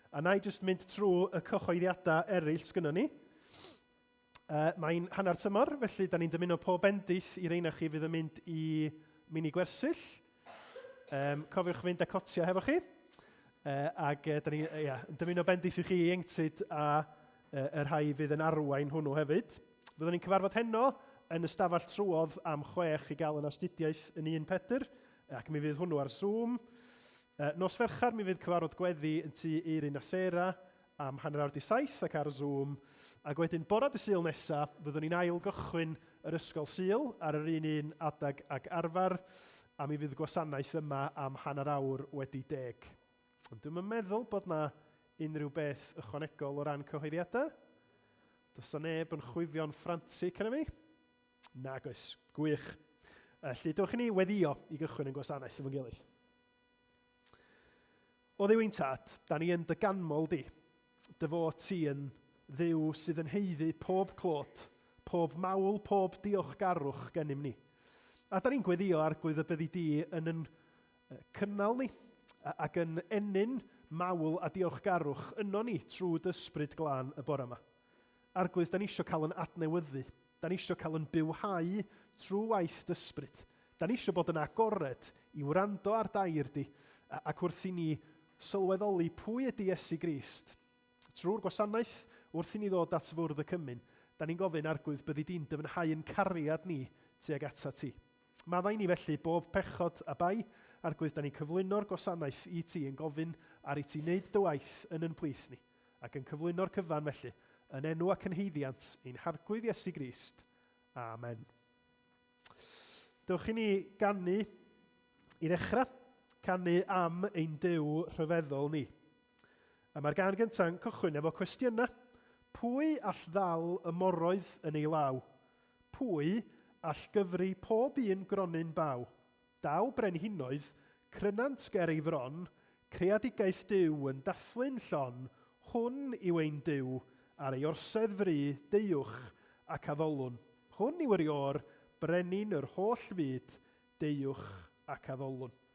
A na i jyst mynd trwy y cyhoeddiadau eraill sgynnon ni. Mae'n hanner tymor, felly da ni'n dymuno pob bendith i reina chi fydd yn mynd i mini gwersyll. Um, cofiwch fynd â cotiau hefo chi. Ac da ni'n yeah, yn dymuno bendith i chi ieuenctid a y rhai fydd yn arwain hwnnw hefyd. Fyddwn ni'n cyfarfod heno yn y stafell trwodd am chwech i gael yn astudiaeth yn 1 Pedr, ac mi fydd hwnnw ar Zoom. Nos Fercher mi fydd cyfarfod gweddi yn tŷ Eirin a Sarah am 7:30 ac ar Zoom, ac wedyn bore dy Sul nesa fyddwn ni'n ail gychwyn yr Ysgol Sul ar yr un un adeg ag arfer, a mi fydd gwasanaeth yma am 10:20. Ond dwi'm yn meddwl bod 'na unrhyw beth ychwanegol o ran cyhoeddiadau. Does 'na neb yn chwifio'n ffrantic arna fi? Nag oes. Gwych. Felly, dewch i ni weddïo i gychwyn yn gwasanaeth efo'n gilydd. O Dduw ein Tad, da ni yn dy ganmol di, dy fod ti yn Dduw sydd yn haeddu pob clod, pob mawl, pob diolchgarwch gennym ni. A da ni'n gweddio, Arglwydd, y byddi di yn yn cynnal ni ac yn ennyn mawl a diolchgarwch yno ni trwy dy ysbryd glân y bore yma. Arglwydd, da ni eisiau cael yn adnewyddu. Da ni eisiau cael yn bywhau trwy waith dy ysbryd. Da ni eisiau bod yn agored i wrando ar d'air di ac wrth i ni sylweddoli pwy ydy Iesu Grist. Trwy'r gwasanaeth, wrth i ni ddod at fwrdd y cymun, da ni'n gofyn, Arglwydd, byddi di'n dyfnhau yn cariad ni tuag atat ti. Maddau ni felly bob pechod a bai, Arglwydd, da ni'n cyflwyno'r gwasanaeth i ti yn gofyn ar i ti wneud dy waith yn yn plith ni. Ac yn cyflwyno'r cyfan felly, yn enw ac yn haeddiant ein Harglwydd Iesu Grist. Amen. Dewch i ni ganu i ddechrau, canu am ein Duw rhyfeddol ni. A mae'r gân gyntaf yn cychwyn efo cwestiynau. Pwy all ddal y moroedd yn ei law? Pwy all gyfri pob un gronyn baw? Daw brenhinoedd, crynant ger ei fron, Creadigaeth Duw yn dathlu'n llon, Hwn yw ein Duw, ar ei orsedd fry, deuwch ac addolwn. Hwn yw yr Iôr, brenin yr holl fyd, deuwch ac addolwn. Diolch.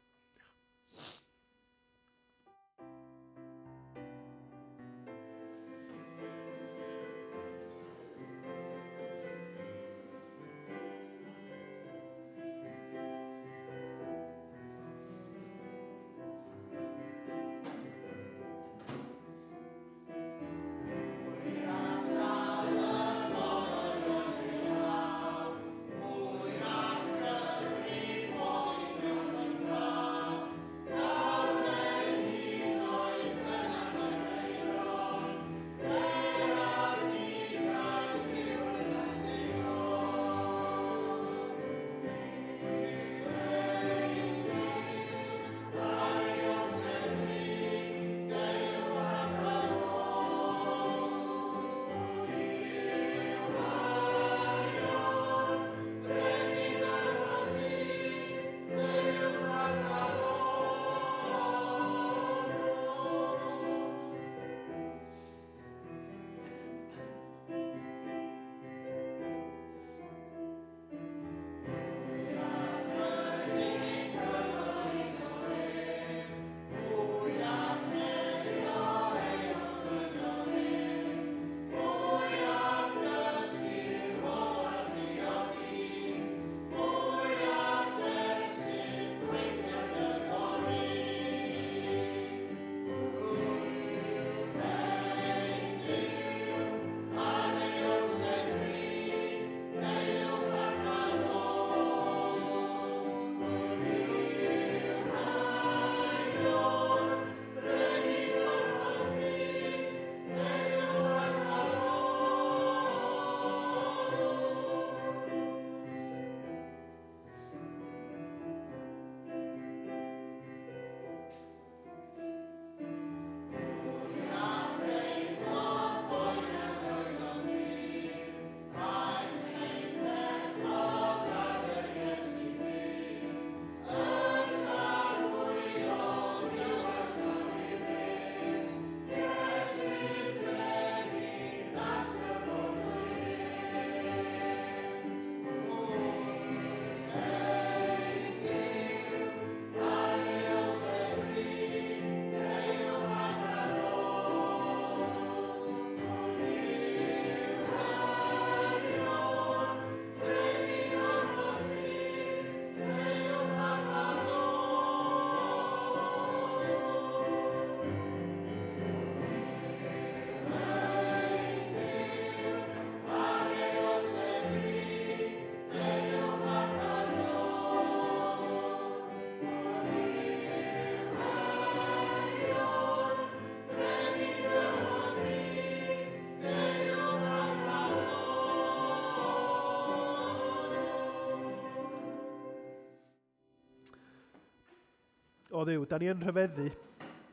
O Dduw, da ni yn rhyfeddu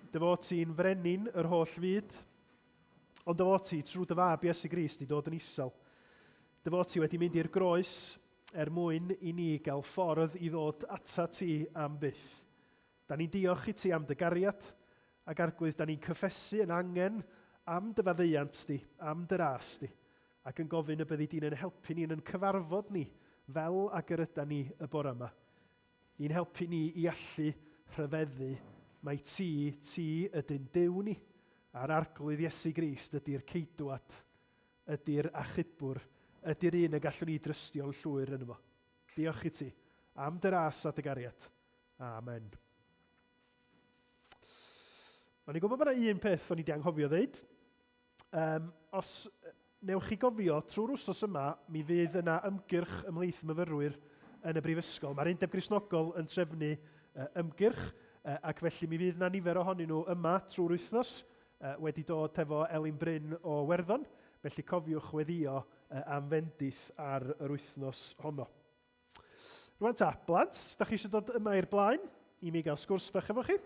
dy fod ti'n frenin yr holl fyd, ond dy fod ti, trwy dy fab Iesu Grist, di dod yn isel. Dy fod ti wedi mynd i'r groes er mwyn i ni gael ffordd i ddod ata ti am byth. Da ni'n diolch i ti am dy gariad, ac Arglwydd, da ni'n cyffesu yn angen am dy faddeuant di, am dy ras di, ac yn gofyn y byddi di'n ein helpu ni yn yn cyfarfod ni fel ag yr yda ni y bore yma. I'n helpu ni i allu rhyfeddu mai ti, ti ydyn Duw ni, a'r Arglwydd Iesu Grist ydy'r ceidwad, ydy'r achubwr, ydy'r un y gallwn ni drystio'n llwyr yno fo. Diolch i ti am dy ras a dy gariad. Amen. O'n i'n gwybod bod yna un peth o'n i wedi anghofio ddeud. Um, os newch chi gofio, trwy'r wsos yma, mi fydd yna ymgyrch ymhlith myfyrwyr yn y brifysgol. Mae'r Undeb Gristnogol yn trefnu uh, ymgyrch, uh, ac felly mi fydd yna nifer ohonyn nhw yma trwy'r wythnos, uh, wedi dod efo Elin Bryn o Werddon, felly cofiwch weddio uh, am fendith ar yr wythnos honno. Rwan ta, blant, da chi eisiau dod yma i'r blaen i mi gael sgwrs bach efo chi?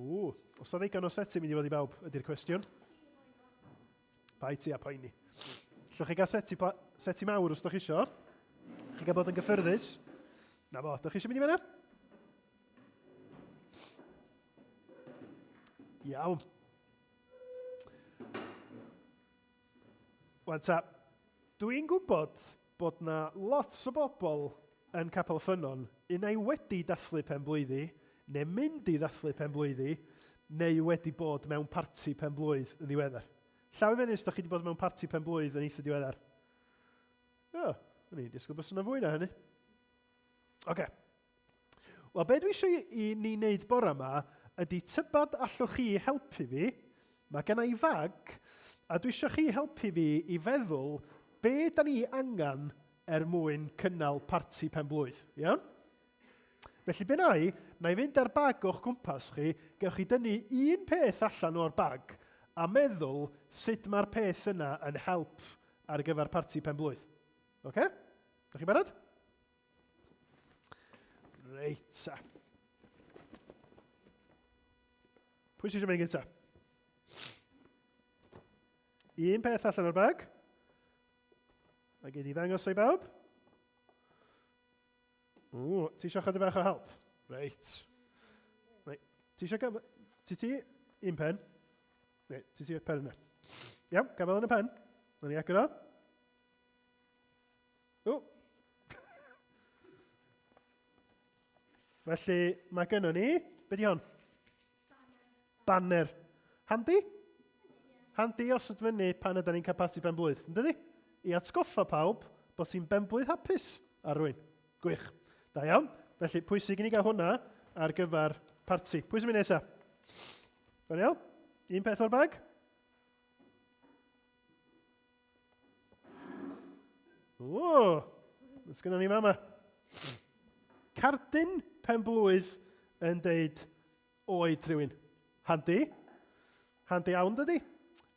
Ww, os na ddigon o seti mynd i fod i bawb, ydy'r cwestiwn. Pai ti a poeni. Allwch chi gael seti, seti mawr os ydych chi isio. Chi gael bod yn gyffyrddus. Na fo, ydych chi eisiau mynd i fyna? Iawn. Wan ta, dwi'n gwybod bod na lot o bobl yn Capel Ffynnon un ai wedi dathlu pen-blwyddi, neu mynd i ddathlu pen-blwyddi, neu wedi bod mewn parti pen-blwydd yn ddiweddar. Llaw i fyny os da chi wedi bod mewn parti pen-blwydd yn eitha diweddar. O, o'n i'n disgwyl bod yna fwy na hynny. Oce. Okay. Wel, be dwi eisiau i ni wneud bore yma ydy tybad allwch chi helpu fi. Mae gen i fag, a dwi eisiau chi helpu fi i feddwl be da ni angen er mwyn cynnal parti pen-blwydd. Iawn? Felly be na i, na i fynd â'r bag o'ch cwmpas chi, gewch chi dynnu un peth allan o'r bag a meddwl sut mae'r peth yna yn help ar gyfer parti pen-blwydd. Oce? Okay? Dych chi'n barod? Reit, ta. Pwy sy'n eisiau mynd gyntaf? Un peth allan o'r bag. A gei di ddangos o'i bawb. Ww, ti eisiau chydig bach o help? Reit. Reit. Ti eisiau gafel... Ti ti? Un pen. Neu, ti ti pen yna. Iawn, gafel yn y pen. Na ni agor o. O! Felly, mae gynnon ni... Be di hon? Banner. Handi? Handi osod fyny pan yda ni'n cael parti ben blwydd, yn dydi? I atgoffa pawb bod ti'n benblwydd hapus ar rwy'n. Gwych. Da iawn. Felly, pwysig i ni gael hwnna ar gyfer parti. Pwy sy'n mynd nesaf? Daniel? Un peth o'r bag? O, beth sgynnon ni fama? Cardyn pen blwydd yn deud oed rhywun. Handi. Handi iawn, dydy?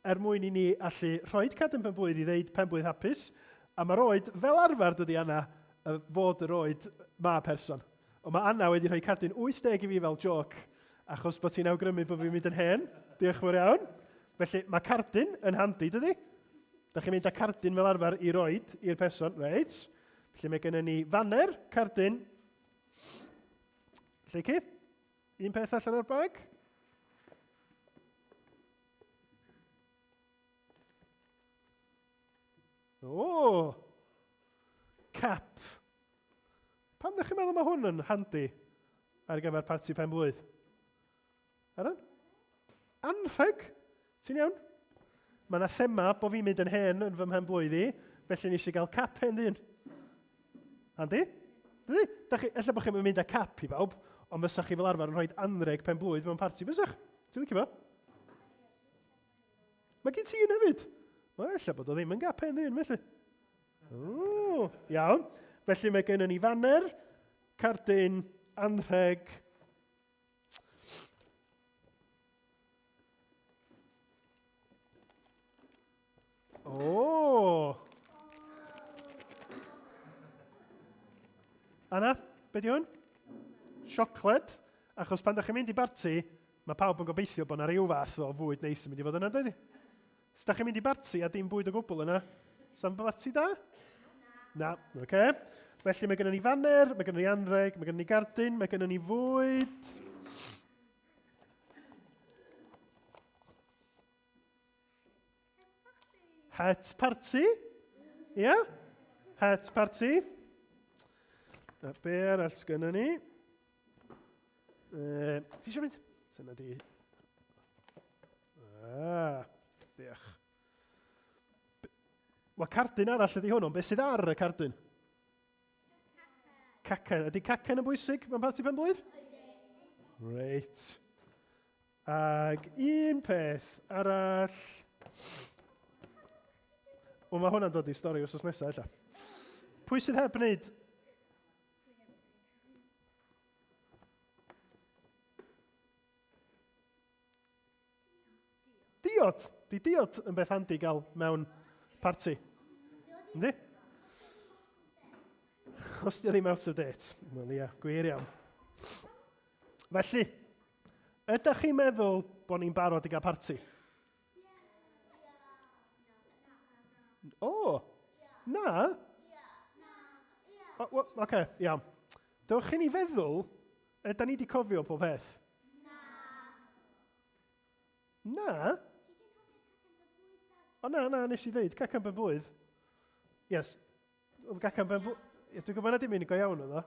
Er mwyn i ni allu rhoi cardyn pen blwydd i ddeud pen blwydd hapus, a mae'r oed, fel arfer, dydy Anna, fod yr oed mae person. Ond mae Anna wedi rhoi cardyn 80 i fi fel joc, achos bod ti'n awgrymu bod fi'n mynd yn hen. Diolch yn fawr iawn. Felly, mae cardyn yn handi, dydy? Da chi'n mynd â cardyn fel arfer i roed i'r person, reit? Felly mae gennym ni faner, cardyn. Lleucu, un peth allan o'r bag. O! Cap. Pam ydych chi'n meddwl mae hwn yn handi ar gyfer parti pen blwydd? Aaron? Anrheg? Ti'n iawn? Mae yna thema bod fi'n mynd yn hen yn fy mhen blwydd i, felly nes i gael cap hen ddyn. Handi? Dydy? Da chi, ella bod chi'n mynd â cap i bawb, ond fysa chi fel arfer yn rhoi anrheg pen blwydd mewn parti, fysach? Ti'n licio fo? Mae gen ti un hefyd. Wel, ella bod o ddim yn gap hen ddyn, felly. O, iawn. Felly mae gennym ni faner, cardyn, anrheg. Anna, be di hwn? Siocled. Achos pan da chi'n mynd i barti, mae pawb yn gobeithio bod yna rhyw fath o fwyd neis yn mynd i fod yna, dydy? Os da chi'n mynd i barti a dim bwyd o gwbl yna, sa'n barti da? Na. Na, oce. Okay. Felly mae gennym ni faner, mae gennym ni anreg, mae gennym ni gardyn, mae gennym ni fwyd. Het party. Ie? Yeah? Het party. Na, be arall sgynnon ni? Ti eisiau mynd? Dyna di. Ah, diolch. Wel, cardyn arall ydy hwn, ond beth sydd ar y cardyn? Cacen. Ydy cacen yn bwysig mewn parti pen blwydd? Reit. Ac un peth arall. Wel, mae hwnna'n dod i stori wrth nesaf, ella. Pwy sydd heb wneud? Diod! Di diod yn beth handi gael mewn parti. Yndi? Os di ddim out of date. Wel ia, gwir iawn. Felly, ydych chi'n meddwl bod ni'n barod i gael parti? O, na? Oce, okay, iawn. Dewch i ni feddwl, ydyn ni wedi cofio pob peth? Na. O na, na, nes i ddeud cacan ben blwydd. Yes. Oedd cacan ben blwydd... Dwi'n gwybod na dim un go iawn oedd o.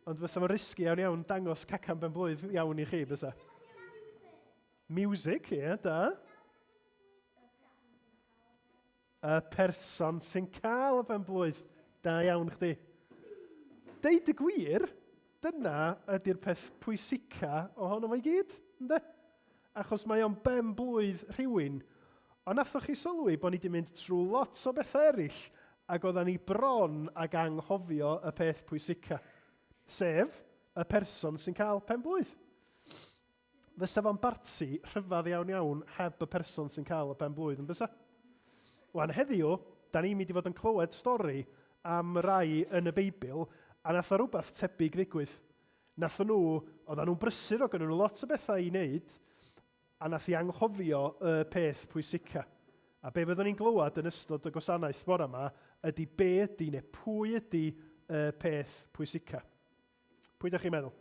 Ond fysa fo'n risky iawn iawn dangos cacan ben blwydd iawn i chi, bysa. Music, ie, yeah, da. Y person sy'n cael y ben blwydd. Da iawn chdi. Deud y gwir, dyna ydy'r peth pwysica ohono fo i gyd, ynddo? Achos mae o'n ben blwydd rhywun. Ond nathoch chi sylwi bod ni wedi mynd trwy lot o bethau eraill ac oedden ni bron ag anghofio y peth pwysica, sef y person sy'n cael pen blwydd. Fysa fo'n barti rhyfedd iawn iawn heb y person sy'n cael y pen-blwydd yn bysa? Wan heddiw, da ni'n mynd i fod yn clywed stori am rai yn y Beibl a nath o rhywbeth tebyg ddigwydd. Nath nhw, oedden nhw'n brysur, oedd gennyn nhw lot o bethau i wneud, a nath i anghofio y peth pwysica. A be fyddwn ni'n glywed yn ystod y gwasanaeth bore yma ydy be ydy neu pwy ydy y peth pwysica. Pwy ydych chi'n meddwl?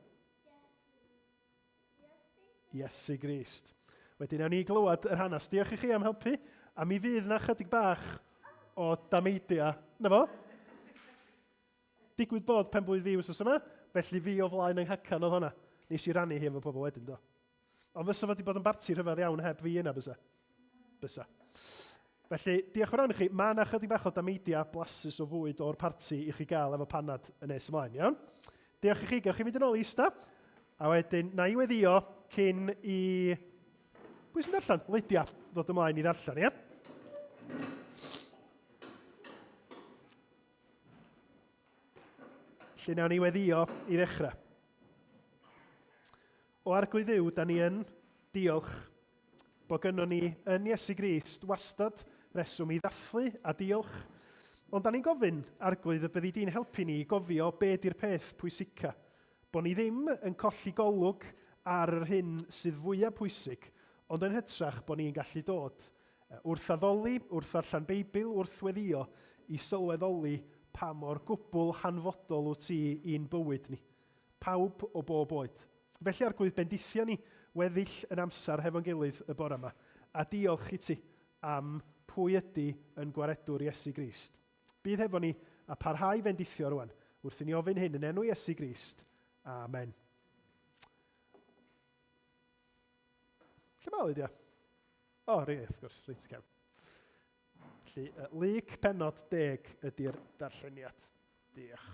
Iesu Grist. Wedyn, nawn ni glywed yr hanes. Diolch i chi am helpu, a mi fydd na chydig bach o dameidia. Na fo? Digwydd bod pen blwydd fi wrth yma, felly fi o flaen yng nghacan oedd hwnna. Nes i rannu hi efo pobl wedyn, do. Ond fysa fo wedi bod yn barti rhyfedd iawn heb fi yna, bysa? Bysa. Felly, diolch yn fawr i chi. Mae yna chydig bach o dameidia blasus o fwyd o'r parti i chi gael efo panad yn nes ymlaen, iawn? Diolch i chi, gewch chi fynd yn ôl i ista. A wedyn, na i weddio cyn i... Pwy sy'n darllen? Lydia, ddod ymlaen i ddarllen, ie? Felly, nawn ni weddio i ddechrau. O Arglwydd Dduw, da ni yn diolch bod gynnon ni yn Iesu Grist wastad reswm i ddathlu a diolch. Ond da ni'n gofyn, Arglwydd, y byddi di'n helpu ni i gofio be di'r peth pwysica. Bod ni ddim yn colli golwg ar yr hyn sydd fwyaf pwysig, ond yn hytrach bod ni'n gallu dod wrth addoli, wrth ddarllen Beibl, wrth weddïo, i sylweddoli pa mor gwbl hanfodol wyt ti i'n bywyd ni. Pawb o bob oed. Felly Arglwydd bendithio ni weddill yn amser hefo'n gilydd y bore yma, a diolch i ti am pwy ydy yn Gwaredwr Iesu Grist. Bydd hefo ni a parhau fendithio rwan, wrth i ni ofyn hyn yn enw Iesu Grist. Amen. Lle mae Lydia? O, oh, reit, wrth gwrs, reit i cefn. Felly, Luc penod 10 ydy'r darlleniad. Diolch.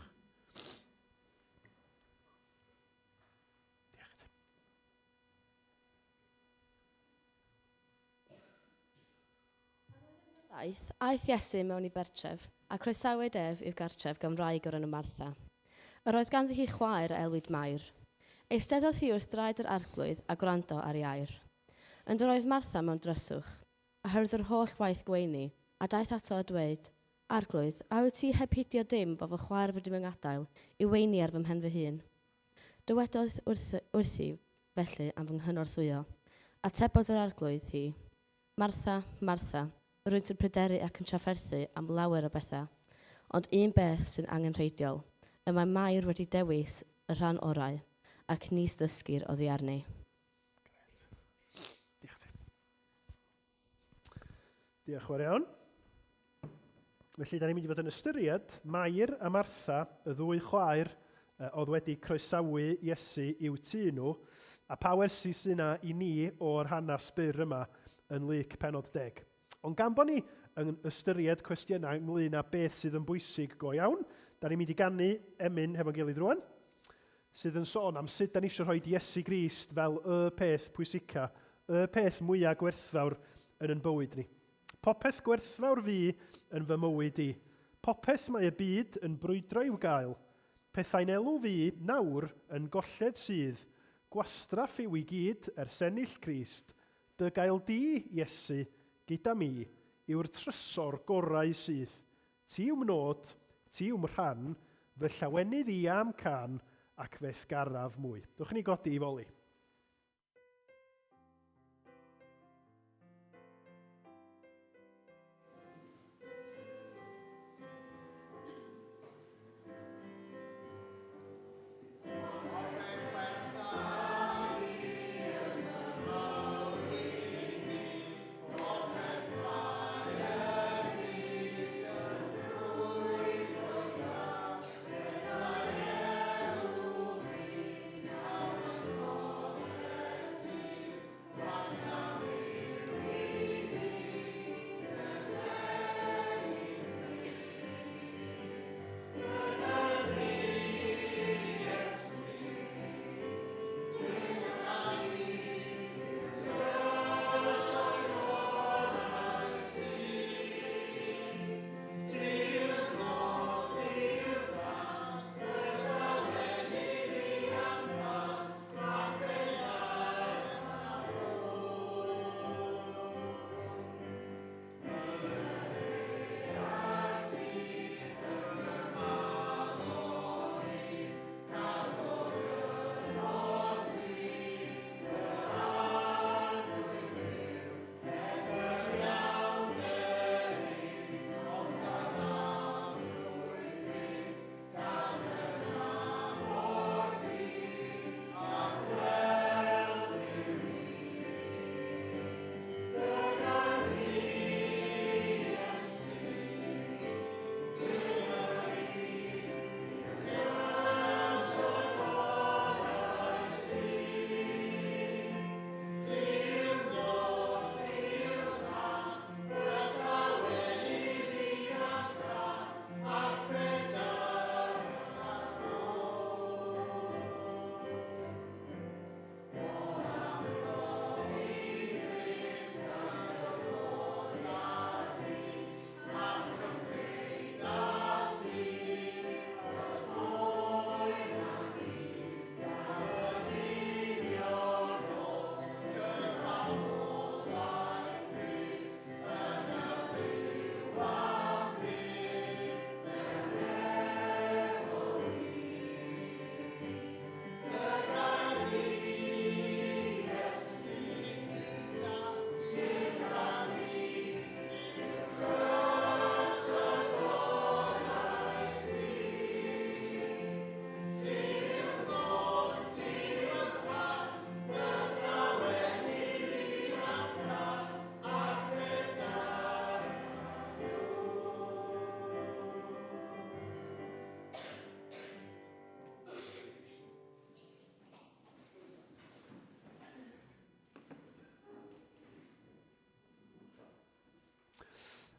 Diolch ti. Daeth, aeth Iesu mewn i bertref, a croesawyd ef i'w gartref gan wraig o'r enw Martha. Yr oedd ganddi hi chwaer a elwid Mair. Eisteddodd hi wrth draed yr Arglwydd a gwrando ar ei air. Ond yr oedd Martha mewn dryswch, oherwydd yr holl waith gweini, a daeth ato a dweud, Arglwydd, a wyt ti heb hidio dim fo fy chwaer wedi fy ngadael i weini ar fy mhen fy hun? Dywedodd wrthi felly am fy nghynorthwyo. Atebodd yr Arglwydd hi, Martha, Martha, rwyt yn pryderu ac yn trafferthu am lawer o bethau, ond un beth sy'n angenrheidiol, y mae Mair wedi dewis y rhan orau, ac nis ddysgir oddi arni. Grêt. Diolch ti. Diolch fawr iawn. Felly, da ni'n mynd i fod yn ystyried Mair a Martha, y ddwy chwaer oedd wedi croesawu Iesu i'w tŷ nhw, a pa wersi sy'n yna i ni o'r hanes byr yma yn Luc penod 10. Ond gan bod ni yn ystyried cwestiynau ynglyn â beth sydd yn bwysig go iawn, da ni'n mynd i ganu emyn hefo'n gilydd rwan, sydd yn sôn am sut da ni eisiau rhoi Iesu Grist fel y peth pwysica, y peth mwyaf gwerthfawr yn yn bywyd ni. Popeth gwerthfawr fu yn fy mywyd i. Popeth mae y byd yn brwydro i'w gael. Pethau'n elw fu, nawr, yn golled sydd. Gwastraff yw i gyd ers ennill Crist. Dy gael di, Iesu, gyda mi, yw'r trysor gorau sydd. Ti yw'm nod, ti yw'm rhan, fy llawenydd i a'm cân, ac fe'th garaf mwy. Dewch i ni godi i foli.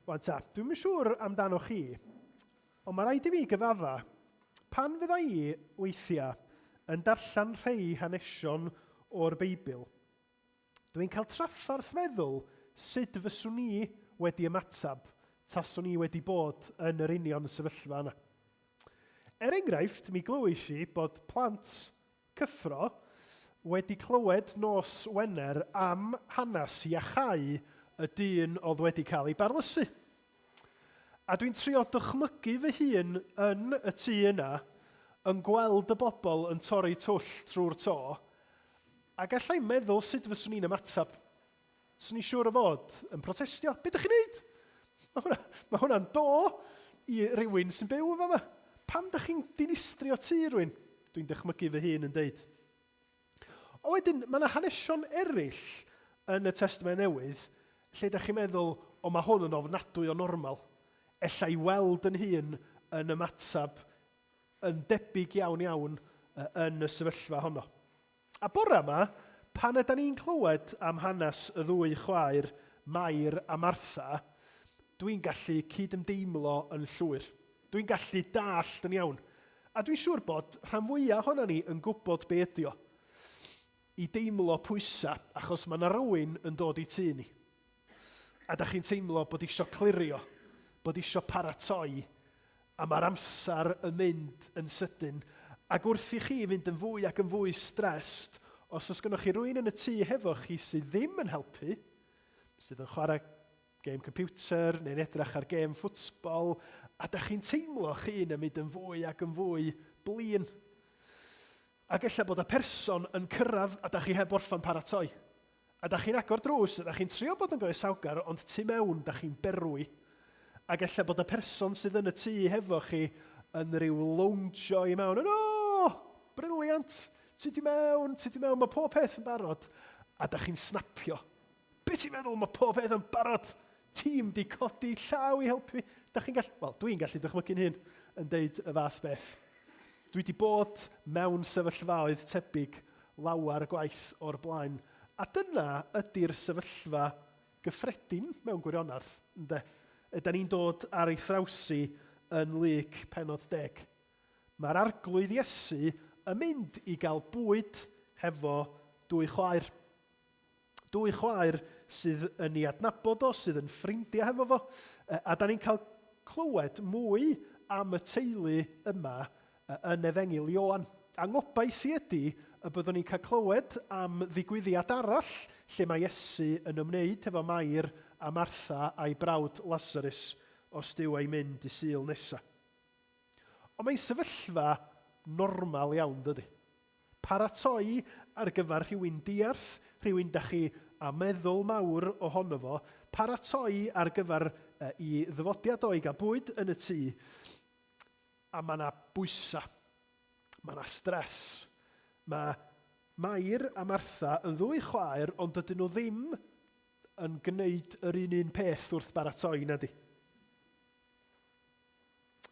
Wan ta, dwi'm yn siŵr amdano chi, ond mae rhaid i fi gyfadda, pan fydda i weithiau yn darllen rhei hanesion o'r Beibl, dwi'n cael trafferth meddwl sut fyswn i wedi ymateb taswn i wedi bod yn yr union sefyllfa yna. Er enghraifft, mi glywais i bod plant cyffro wedi clywed nos Wener am hanes iachau y dyn oedd wedi cael ei barlysu. A dwi'n trio dychmygu fy hun yn y tŷ yna, yn gweld y bobl yn torri twll trwy'r to, a galla i'm meddwl sut fyswn i'n ymateb. Swn i'n siŵr o fod yn protestio. Be dych chi'n neud? Mae hwnna, mae hwnna'n do i rywun sy'n byw yn fama. Pam dych chi'n dinistrio tŷ rhywun? Dwi'n dychmygu fy hun yn deud. A wedyn, mae yna hanesion eraill yn y Testament Newydd lle ydych chi'n meddwl, o mae hwn yn ofnadwy o normal. Ella i weld yn hun yn ymateb yn debyg iawn iawn yn y sefyllfa honno. A bore yma, pan yda ni'n clywed am hanes y ddwy chwaer, Mair a Martha, dwi'n gallu cyd-ymdeimlo yn llwyr. Dwi'n gallu dallt yn iawn. A dwi'n siŵr bod rhan fwyaf ohonan ni yn gwybod be ydi o. I deimlo pwysa, achos mae 'na rywun yn dod i tŷ ni. A da chi'n teimlo bod isio clirio, bod isio paratoi, a mae'r amser yn mynd yn sydyn. Ac wrth i chi fynd yn fwy ac yn fwy stressed, os oes gynnoch chi rywun yn y tŷ hefo chi sydd ddim yn helpu, sydd yn chwarae gêm computer neu'n edrych ar gêm ffwtbol, a da chi'n teimlo chi'n yn mynd yn fwy ac yn fwy blin. Ac ella bod y person yn cyrraedd a da chi heb orffen paratoi. A da chi'n agor drws, a da chi'n trio bod yn groesawgar, ond tu mewn da chi'n berwi. Ac ella bod y person sydd yn y tŷ hefo chi yn rhyw loungio i mewn, yn o, briliant, ti di mewn, ti di mewn, mae pob peth yn barod. A da chi'n snapio. Be ti'n meddwl? Mae pob peth yn barod. Tîm di codi llaw i helpu. Da chi'n gallu... Wel, dwi'n gallu dychmygu'n hun yn deud y fath beth. Dwi di bod mewn sefyllfaoedd tebyg lawer gwaith o'r blaen. A dyna ydy'r sefyllfa gyffredin mewn gwirionedd, ynde? Ydan ni'n dod ar ei thrawsi yn Luc pennod deg. Mae'r Arglwydd Iesu yn mynd i gael bwyd hefo dwy chwaer. Dwy chwaer sydd yn ei adnabod o, sydd yn ffrindiau hefo fo, a da ni'n cael clywed mwy am y teulu yma yn Efengyl Ioan. A ngobaith i ydy y byddwn ni'n cael clywed am ddigwyddiad arall lle mae Iesu yn ymwneud hefo Mair a Martha a'i brawd Lasarus os Duw a'i mynd i Sul nesa. Ond mae'n sefyllfa normal iawn, dydy? Paratoi ar gyfer rhywun diarth, rhywun da chi â meddwl mawr ohono fo, paratoi ar gyfer i ddyfodiad o i gael bwyd yn y tŷ, a mae yna bwysau, mae yna stress. Mae Mair a Martha yn ddwy chwaer, ond dydyn nhw ddim yn gwneud yr un un peth wrth baratoi, na di?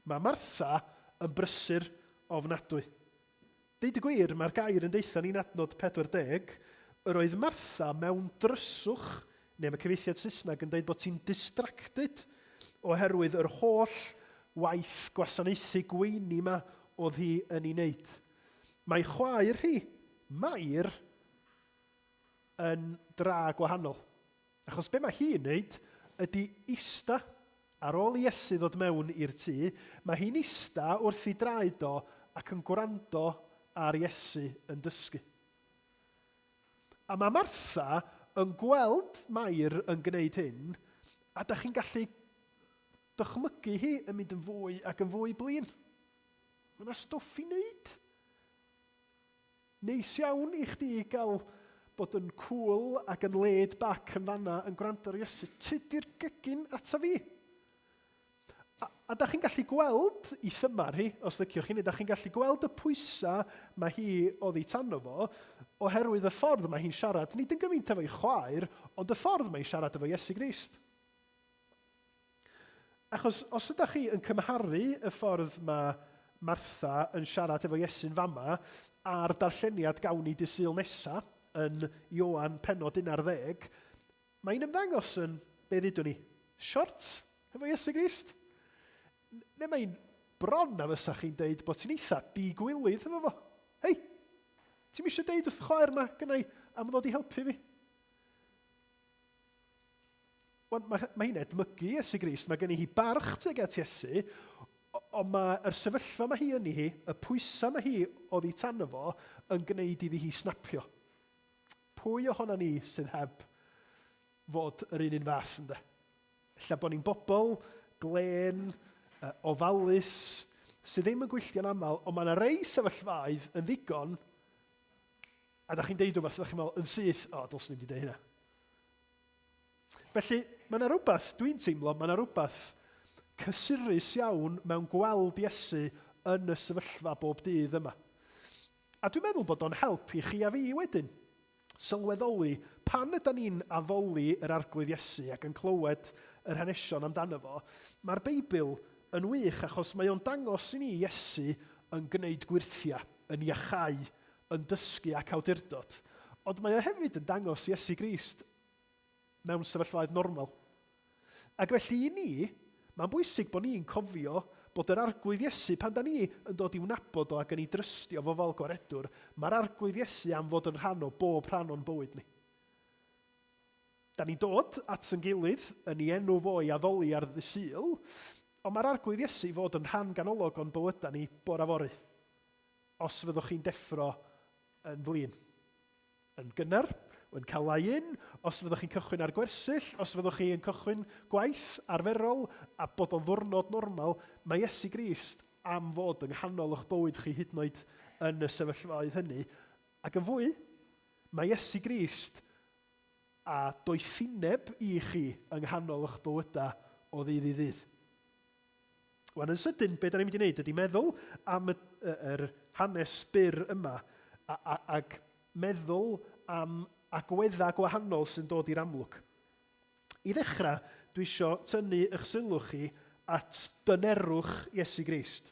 Mae Martha yn brysur ofnadwy. Deud y gwir, mae'r gair yn deutha ni'n adnod 40, yr oedd Martha mewn dryswch, neu mae cyfieithiad Saesneg yn dweud bod ti'n distracted oherwydd yr holl waith gwasanaethu gweini ma oedd hi yn ei wneud. Mae chwaer hi, Mair, yn dra gwahanol. Achos be mae hi'n wneud ydy ista. Ar ôl i Iesu ddod mewn i'r tŷ, mae hi'n ista wrth ei draed o ac yn gwrando ar Iesu yn dysgu. A mae Martha yn gweld Mair yn gwneud hyn, a da chi'n gallu dychmygu hi yn mynd yn fwy ac yn fwy blin. Mae yna stwff i wneud. Neis iawn i chdi gael bod yn cŵl ac yn laid back yn fanna yn gwrando ar Iesu. Tydi'r gegin ata fi. A, a da chi'n gallu gweld i thymar hi, os liciwch chi, neu da chi'n gallu gweld y pwysau mae hi oddi tano fo, oherwydd y ffordd mae hi'n siarad, nid yn gymaint efo'i chwaer, ond y ffordd mae'n siarad efo Iesu Grist. Achos os ydych chi yn cymharu y ffordd mae Martha yn siarad efo Iesu'n fama a'r darlleniad gawn ni dy Sul nesa yn Ioan pennod 11, mae'n ymddangos yn, be ddudwn ni, short efo Iesu Grist. Neu mae'n bron na fysa chi'n deud bod ti'n eitha digwilydd efo fo. Hei, ti'n eisiau deud wrth y chwaer yma gynnau am ddod i helpu fi? Wel, mae, mae hi'n edmygu Iesu Grist, mae gen i hi barch tuag at Iesu, ond mae'r sefyllfa mae hi yn hi, y pwysau mae hi oddi tan fo, yn gwneud iddi hi snapio. Pwy ohono ni sydd heb fod yr un un fath, ynddo? Ella bod ni'n bobl Glên, ofalus, sydd ddim yn gwylltio'n aml, ond mae yna rei sefyllfaoedd yn ddigon, a da chi'n deud rhywbeth, da chi'n meddwl yn syth, o, dylswn i'm wedi deud hynna. Felly, mae yna rhywbeth, dwi'n teimlo, mae yna rhywbeth cysurus iawn mewn gweld Iesu yn y sefyllfa bob dydd yma. A dwi'n meddwl bod o'n help i chi a fi wedyn. Sylweddoli pan ydan ni'n addoli yr Arglwydd Iesu ac yn clywed yr hanesion amdano fo, mae'r Beibl yn wych achos mae o'n dangos i ni Iesu yn gwneud gwyrthiau, yn iachau, yn dysgu ac awdurdod. Ond mae o hefyd yn dangos Iesu Grist mewn sefyllfaoedd normal. Ac felly i ni, mae'n bwysig bod ni'n cofio bod yr Arglwydd Iesu, pan da ni yn dod i'w nabod o ac yn ei drystio fo fel Gwaredwr, mae'r Arglwydd Iesu am fod yn rhan o bob rhan o'n bywyd ni. Da ni'n dod at yn gilydd yn ei enw fo i addoli ar ddydd Sul, ond mae'r Arglwydd Iesu i fod yn rhan ganolog o'n bywydau ni bore fory. Os fyddwch chi'n deffro yn flin. Yn gynnar, yn cael lie-in, os fyddwch chi'n cychwyn ar gwersyll, os fyddwch chi yn cychwyn gwaith arferol a bod o'n ddwrnod normal, mae Iesu Grist am fod yng nghanol eich bywyd chi hyd yn oed yn y sefyllfaoedd hynny. Ac yn fwy, mae Iesu Grist a doethineb i chi yng nghanol eich bywydau o ddydd i ddydd. Wan yn sydyn, be da ni'n mynd i wneud ydy meddwl am y, yr hanes byr yma a, a, ac meddwl am agweddau gwahanol sy'n dod i'r amlwg. I ddechrau, dwi eisiau tynnu eich sylw chi at dynerwch Iesu Grist.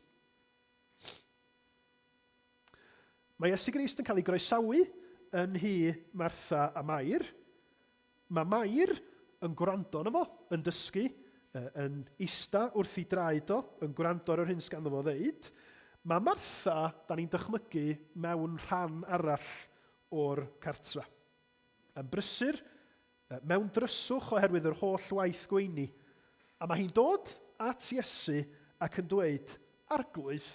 Mae Iesu Grist yn cael ei groesawu yn nhŷ Martha a Mair. Mae Mair yn gwrando arno fo, yn dysgu, yn ista wrth ei draed o, yn gwrando ar yr hyn sganddo fo ddeud. Mae Martha, da ni'n dychmygu, mewn rhan arall o'r cartra. Yn brysur, mewn dryswch oherwydd yr holl waith gweini. A mae hi'n dod at Iesu ac yn dweud, Arglwydd,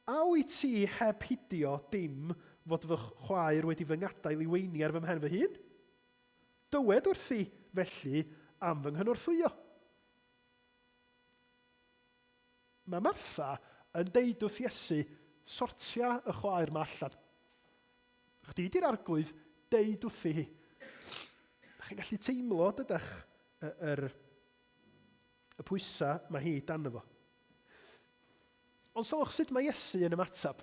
A wyt ti heb hidio dim fod fy chwaer wedi fy ngadael i weini ar fy mhen fy hun? Dywed wrthi, felly, am fy nghynorthwyo. Mae Martha yn deud wrth Iesu, Sortia y chwaer 'ma allan. Chdi di'r arglwydd, deud wrthi hi. Da chi'n gallu teimlo, dydach, yr, y pwysau mae hi dan fo. Ond sylwch sut mae Iesu yn ymateb.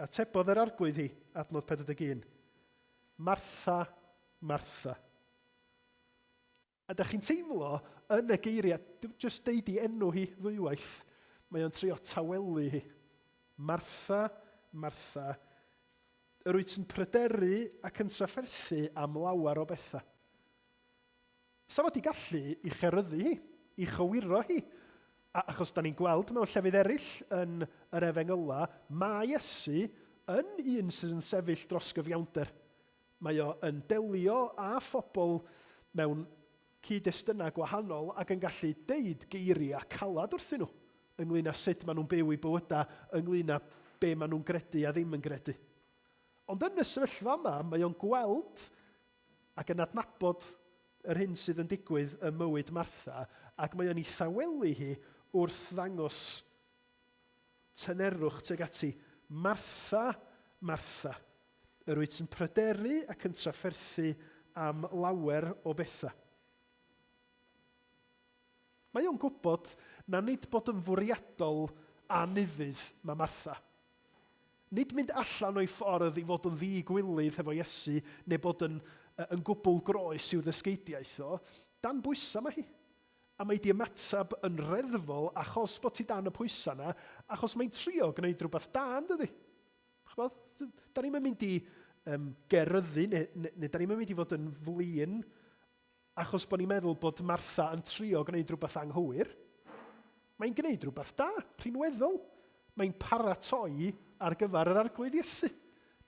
Atebodd yr arglwydd hi, adnod 41, Martha, Martha. A da chi'n teimlo yn y geiriau, jyst deud i enw hi ddwywaith, mae o'n trio tawelu hi. Martha, Martha, yr wyt yn pryderu ac yn trafferthu am lawer o bethau. Sa fo 'di gallu i cheryddu hi, i chywiro hi, a achos 'dan ni'n gweld mewn llefydd eraill yn yr Efengylau, mae Iesu yn un sydd yn sefyll dros gyfiawnder. Mae o yn delio â phobl mewn cyd-destunau gwahanol ac yn gallu deud geiriau calad wrthyn nhw ynglyn â sut maen nhw'n byw eu bywydau, ynglyn â be maen nhw'n gredu a ddim yn gredu. Ond yn y sefyllfa yma, mae o'n gweld ac yn adnabod yr hyn sydd yn digwydd ym mywyd Martha, ac mae o'n ei thawelu hi wrth ddangos tynerwch tuag ati. Martha, Martha, yr wyt yn pryderu ac yn trafferthu am lawer o bethau. Mae o'n gwybod na nid bod yn fwriadol anufudd mae Martha. Nid mynd allan o'i ffordd i fod yn ddi-gwilydd hefo Iesu neu bod yn yn gwbl groes i'w ddysgeidiaeth o. Dan bwysau mae hi. A mae 'di ymateb yn reddfol achos bod ti dan y pwysau 'na, achos mae'n trio gwneud rhywbeth da, yn dydi? Ch'mod, da ni'm yn mynd i um, geryddu, neu, neu, neu da ni'm yn mynd i fod yn flin achos bod ni'n meddwl bod Martha yn trio gwneud rhywbeth anghywir. Mae'n gwneud rhywbeth da, rhinweddol. Mae'n paratoi ar gyfer yr Arglwydd Iesu.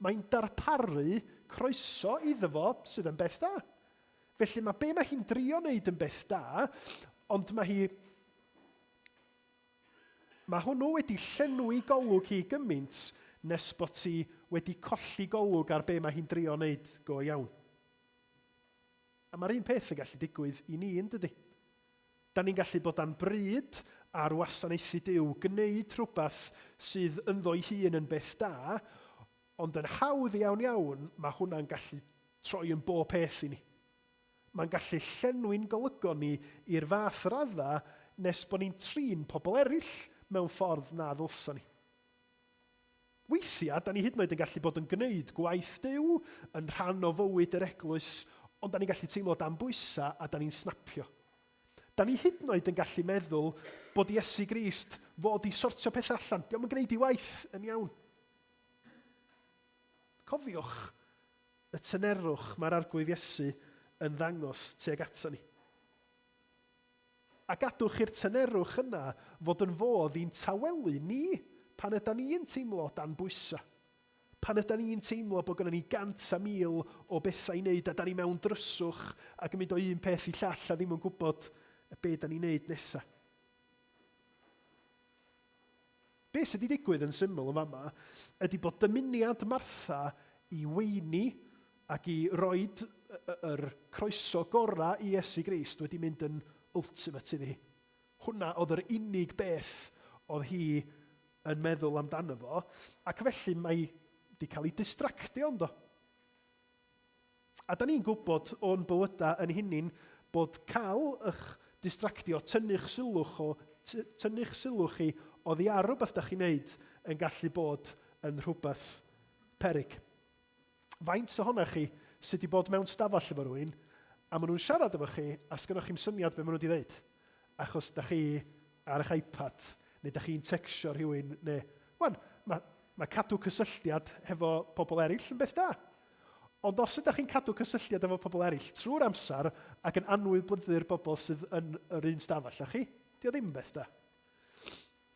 Mae'n darparu croeso iddo fo sydd yn beth da. Felly mae be mae hi'n drio wneud yn beth da, ond mae hi... Mae hwnnw wedi llenwi golwg hi gymaint nes bod ti wedi colli golwg ar be mae hi'n drio wneud go iawn. A mae'r un peth yn gallu digwydd i ni, yn dydy? Da ni'n gallu bod dan bryd ar wasanaethu Duw, gwneud rhywbeth sydd ynddo'i hun yn beth da, ond yn hawdd iawn iawn mae hwnna'n gallu troi yn bob peth i ni. Mae'n gallu llenwi'n golygon ni i'r fath radda nes bod ni'n trin pobl eraill mewn ffordd na ddylsa ni. Weithiau, da ni hyd yn oed yn gallu bod yn gwneud gwaith Duw, yn rhan o fywyd yr eglwys, ond da ni'n gallu teimlo dan bwysau a da ni'n snapio. Da ni hyd yn oed yn gallu meddwl bod Iesu Grist fod i sortio pethau allan. Dio'm yn gwneud ei waith yn iawn. Cofiwch y tynerwch mae'r Arglwydd Iesu yn ddangos tuag ato ni. A gadwch i'r tynerwch yna fod yn fodd i'n tawelu ni pan ydan ni'n teimlo dan bwysau. Pan ydan ni'n teimlo bod gynnon ni gant a mil o bethau i wneud a dan ni mewn dryswch ac yn mynd o un peth i llall a ddim yn gwybod be dan ni'n wneud nesaf. Be sydd wedi digwydd yn syml yn fama ydy bod dymuniad Martha i weini ac i roid yr croeso gorau i Iesu Grist wedi mynd yn ultimate iddi hi. Hwnna oedd yr unig beth oedd hi yn meddwl amdano fo, ac felly mae wedi cael ei distractio ynddo. A da ni'n gwybod o'n bywydau yn hunin bod cael eich distractio, tynnu'ch sylwch o, tynnu'ch sylw chi oddi ar rhywbeth da chi'n neud yn gallu bod yn rhywbeth peryg. Faint ohonoch chi sydd wedi bod mewn stafell efo rhywun a maen nhw'n siarad efo chi a sgynnoch chi'm syniad be maen nhw wedi ddeud achos da chi ar eich iPad neu da chi'n tecsio rhywun neu... Wan, mae, mae cadw cysylltiad hefo pobl eraill yn beth da. Ond os ydych chi'n cadw cysylltiad efo pobl eraill trwy'r amser ac yn anwybyddu'r bobl sydd yn yr un stafell â chi, 'di o ddim yn beth da.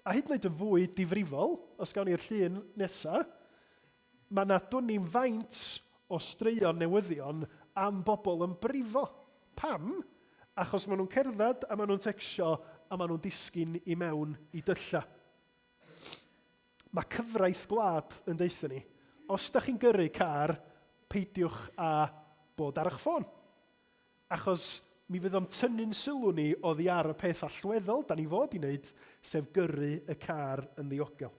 A hyd yn oed yn fwy difrifol, os gawn ni'r llun nesa, mae 'na dwn i'm faint o straeon newyddion am bobl yn brifo. Pam? Achos maen nhw'n cerdded a maen nhw'n tecsio a maen nhw'n disgyn i mewn i dyllau. Mae cyfraith gwlad yn deutha ni, os da chi'n gyrru car, peidiwch â bod ar eich ffôn. Achos mi fydd o'n tynnu'n sylw ni oddi ar y peth allweddol da ni fod i wneud, sef gyrru y car yn ddiogel.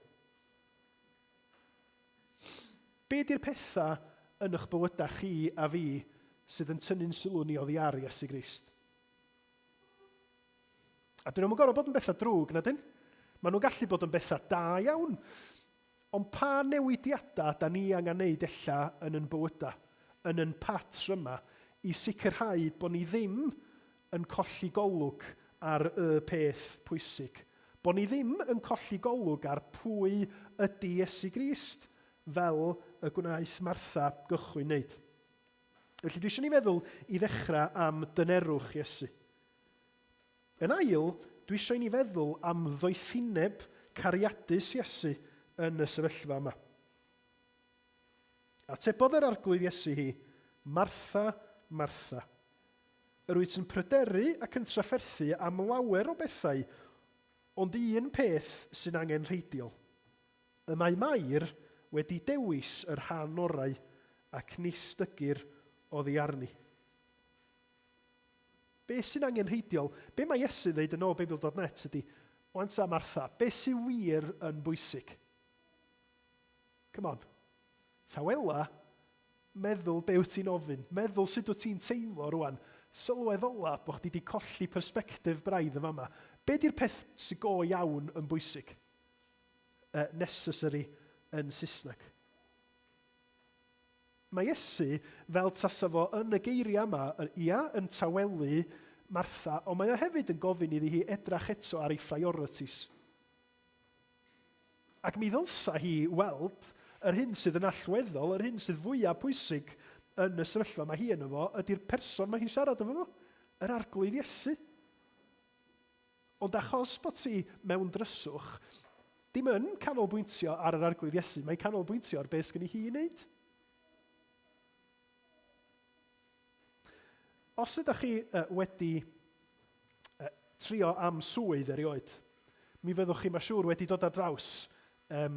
Be di'r pethau yn eich bywydau chi a fi sydd yn tynnu'n sylw ni oddi ar Iesu Grist? A dyn nhw'm yn gorfod bod yn bethau drwg, na dyn? Maen nhw'n gallu bod yn bethau da iawn. Ond pa newidiadau da ni angen neud ella yn yn bywydau, yn yn patryma, i sicrhau bod ni ddim yn colli golwg ar y peth pwysig? Bod ni ddim yn colli golwg ar pwy ydy Iesu Grist, fel y gwnaeth Martha gychwyn wneud. Felly dwi eisiau ni feddwl i ddechrau am dynerwch Iesu. Yn ail, dwi eisiau i ni feddwl am ddoethineb cariadus Iesu yn y sefyllfa yma. Atebodd yr Arglwydd Iesu hi, Martha, Martha, yr wyt yn pryderu ac yn trafferthu am lawer o bethau, ond un peth sy'n angenrheidiol. Y mae Mair wedi dewis y rhan orau ac nis dygir oddi arni. Be sy'n angenrheidiol? Be mae Iesu'n ddeud yn ôl Beibl.net ydy, Wan ta Martha, be sy'n wir yn bwysig? Come on. Tawela, meddwl be wyt ti'n ofyn, meddwl sut wyt ti'n teimlo rwan, sylweddola bod chdi wedi colli persbectif braidd yn fama. Be di'r peth sy'n go iawn yn bwysig? Necessary yn Saesneg. Mae Iesu, fel tasa fo yn y geiriau yma, ia, yn tawelu Martha, ond mae o hefyd yn gofyn iddi hi edrach eto ar ei phriorities. Ac mi ddylsa hi weld yr hyn sydd yn allweddol, yr hyn sydd fwyaf pwysig yn y sefyllfa mae hi yno fo, ydy'r person mae hi'n siarad efo fo, yr Arglwydd Iesu. Ond achos bod ti mewn dryswch, dim yn canolbwyntio ar yr Arglwydd Iesu, mae'n canolbwyntio ar beth sgynni hi i wneud. Os ydych chi wedi trio am swydd erioed, mi fyddwch chi, mae'n siŵr, wedi dod ar draws um,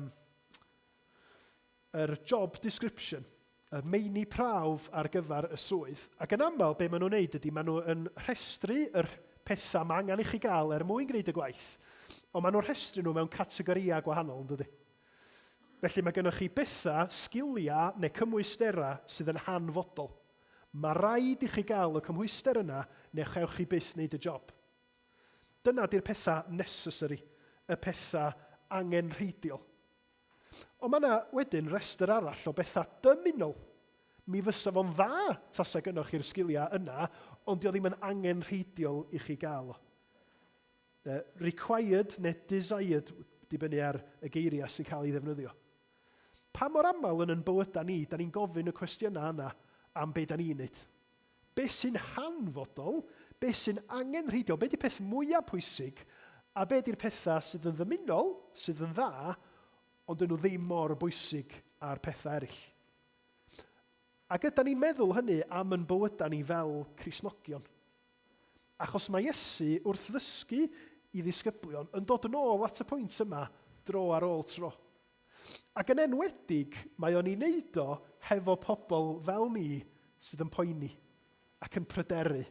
yr job description, y meini prawf ar gyfer y swydd. Ac yn aml, be maen nhw'n wneud ydy, maen nhw yn rhestru yr pethau mae angen i chi gael er mwyn gwneud y gwaith, ond maen nhw'n rhestru nhw mewn categorïau gwahanol, yn dydy? Felly mae gennych chi bethau, sgiliau neu cymwysterau sydd yn hanfodol. Mae rhaid i chi gael y cymhwyster yna neu chewch chi byth wneud y job. Dyna di'r pethau necessary, y pethau angenrheidiol. Ond mae yna wedyn restr arall o bethau dymunol. Mi fysa fo'n dda tasa gynnoch chi'r sgiliau yna, ond dio ddim yn angenrheidiol i chi gael o. Required neu desired, dibynnu ar y geiriau sy'n cael ei ddefnyddio. Pa mor aml yn yn bywydau ni, da ni'n gofyn y cwestiynau yna am be da ni'n neud? Be sy'n hanfodol, be sy'n angenrheidiol, be 'di peth mwyaf pwysig, a be 'di'r pethau sydd yn ddymunol, sydd yn dda, ond dyn nhw ddim mor bwysig â'r pethau eraill. Ac ydan ni'n meddwl hynny am yn bywydau ni fel Cristnogion? Achos mae Iesu, wrth ddysgu i ddisgyblion, yn dod yn ôl at y pwynt yma dro ar ôl tro. Ac yn enwedig, mae o'n ei wneud o hefo pobl fel ni sydd yn poeni ac yn pryderu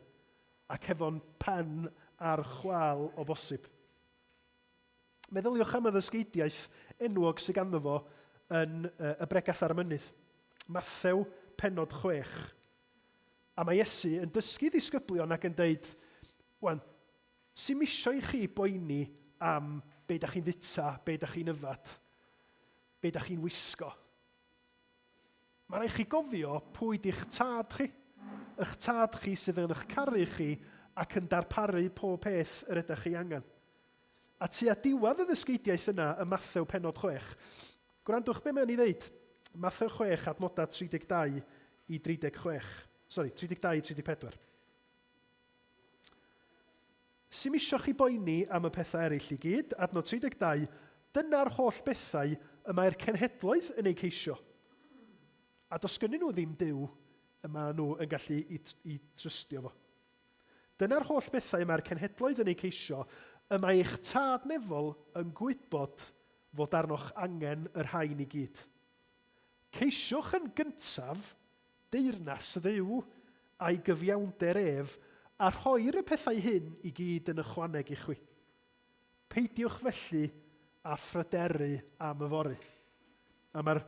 ac hefo'n pen ar chwâl o bosib. Meddyliwch am y ddysgeidiaeth enwog sydd ganddo fo yn y Bregeth ar y Mynydd, Mathew pennod 6. A mae Iesu yn dysgu ddisgyblion ac yn deud, wan, Sim isio i chi boeni am be da chi'n fwyta, be da chi'n yfad, be da chi'n wisgo. Mae rhaid chi gofio pwy di'ch tad chi. Ych tad chi sydd yn eich caru chi ac yn darparu pob peth yr ydych chi angen. A tua diwedd y ddysgeidiaeth yna ym Mathew pennod 6, gwrandwch be mae'n ei ddeud. Mathew 6 adnodau 32 i 36. Sori, 32 i 34. Sim isio chi boeni am y pethau eraill i gyd, adnod 32, dyna'r holl bethau y mae'r cenhedloedd yn eu ceisio. A does gynnyn nhw ddim Duw y maen nhw yn gallu i, i trystio fo. Dyna'r holl bethau y mae'r cenhedloedd yn eu ceisio, y mae eich tad nefol yn gwybod fod arnoch angen y rhain i gyd. Ceisiwch yn gyntaf deyrnas Dduw a'i gyfiawnder ef, a rhoir y pethau hyn i gyd yn ychwaneg i chwi. Peidiwch felly â phryderu am yfory. A mae'r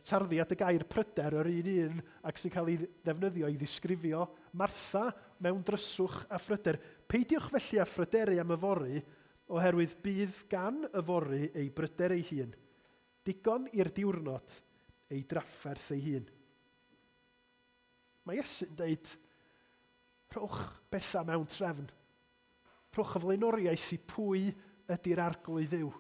tarddiad y gair pryder yr un un ag sy'n cael ei ddefnyddio i ddisgrifio Martha mewn dryswch a phryder. Peidiwch felly â phryderu am yfory, oherwydd bydd gan yfory ei bryder ei hun. Digon i'r diwrnod ei drafferth ei hun. Mae Iesu'n deud, rhowch bethau mewn trefn. Rhowch y flaenoriaeth i pwy ydy'r Arglwydd Dduw.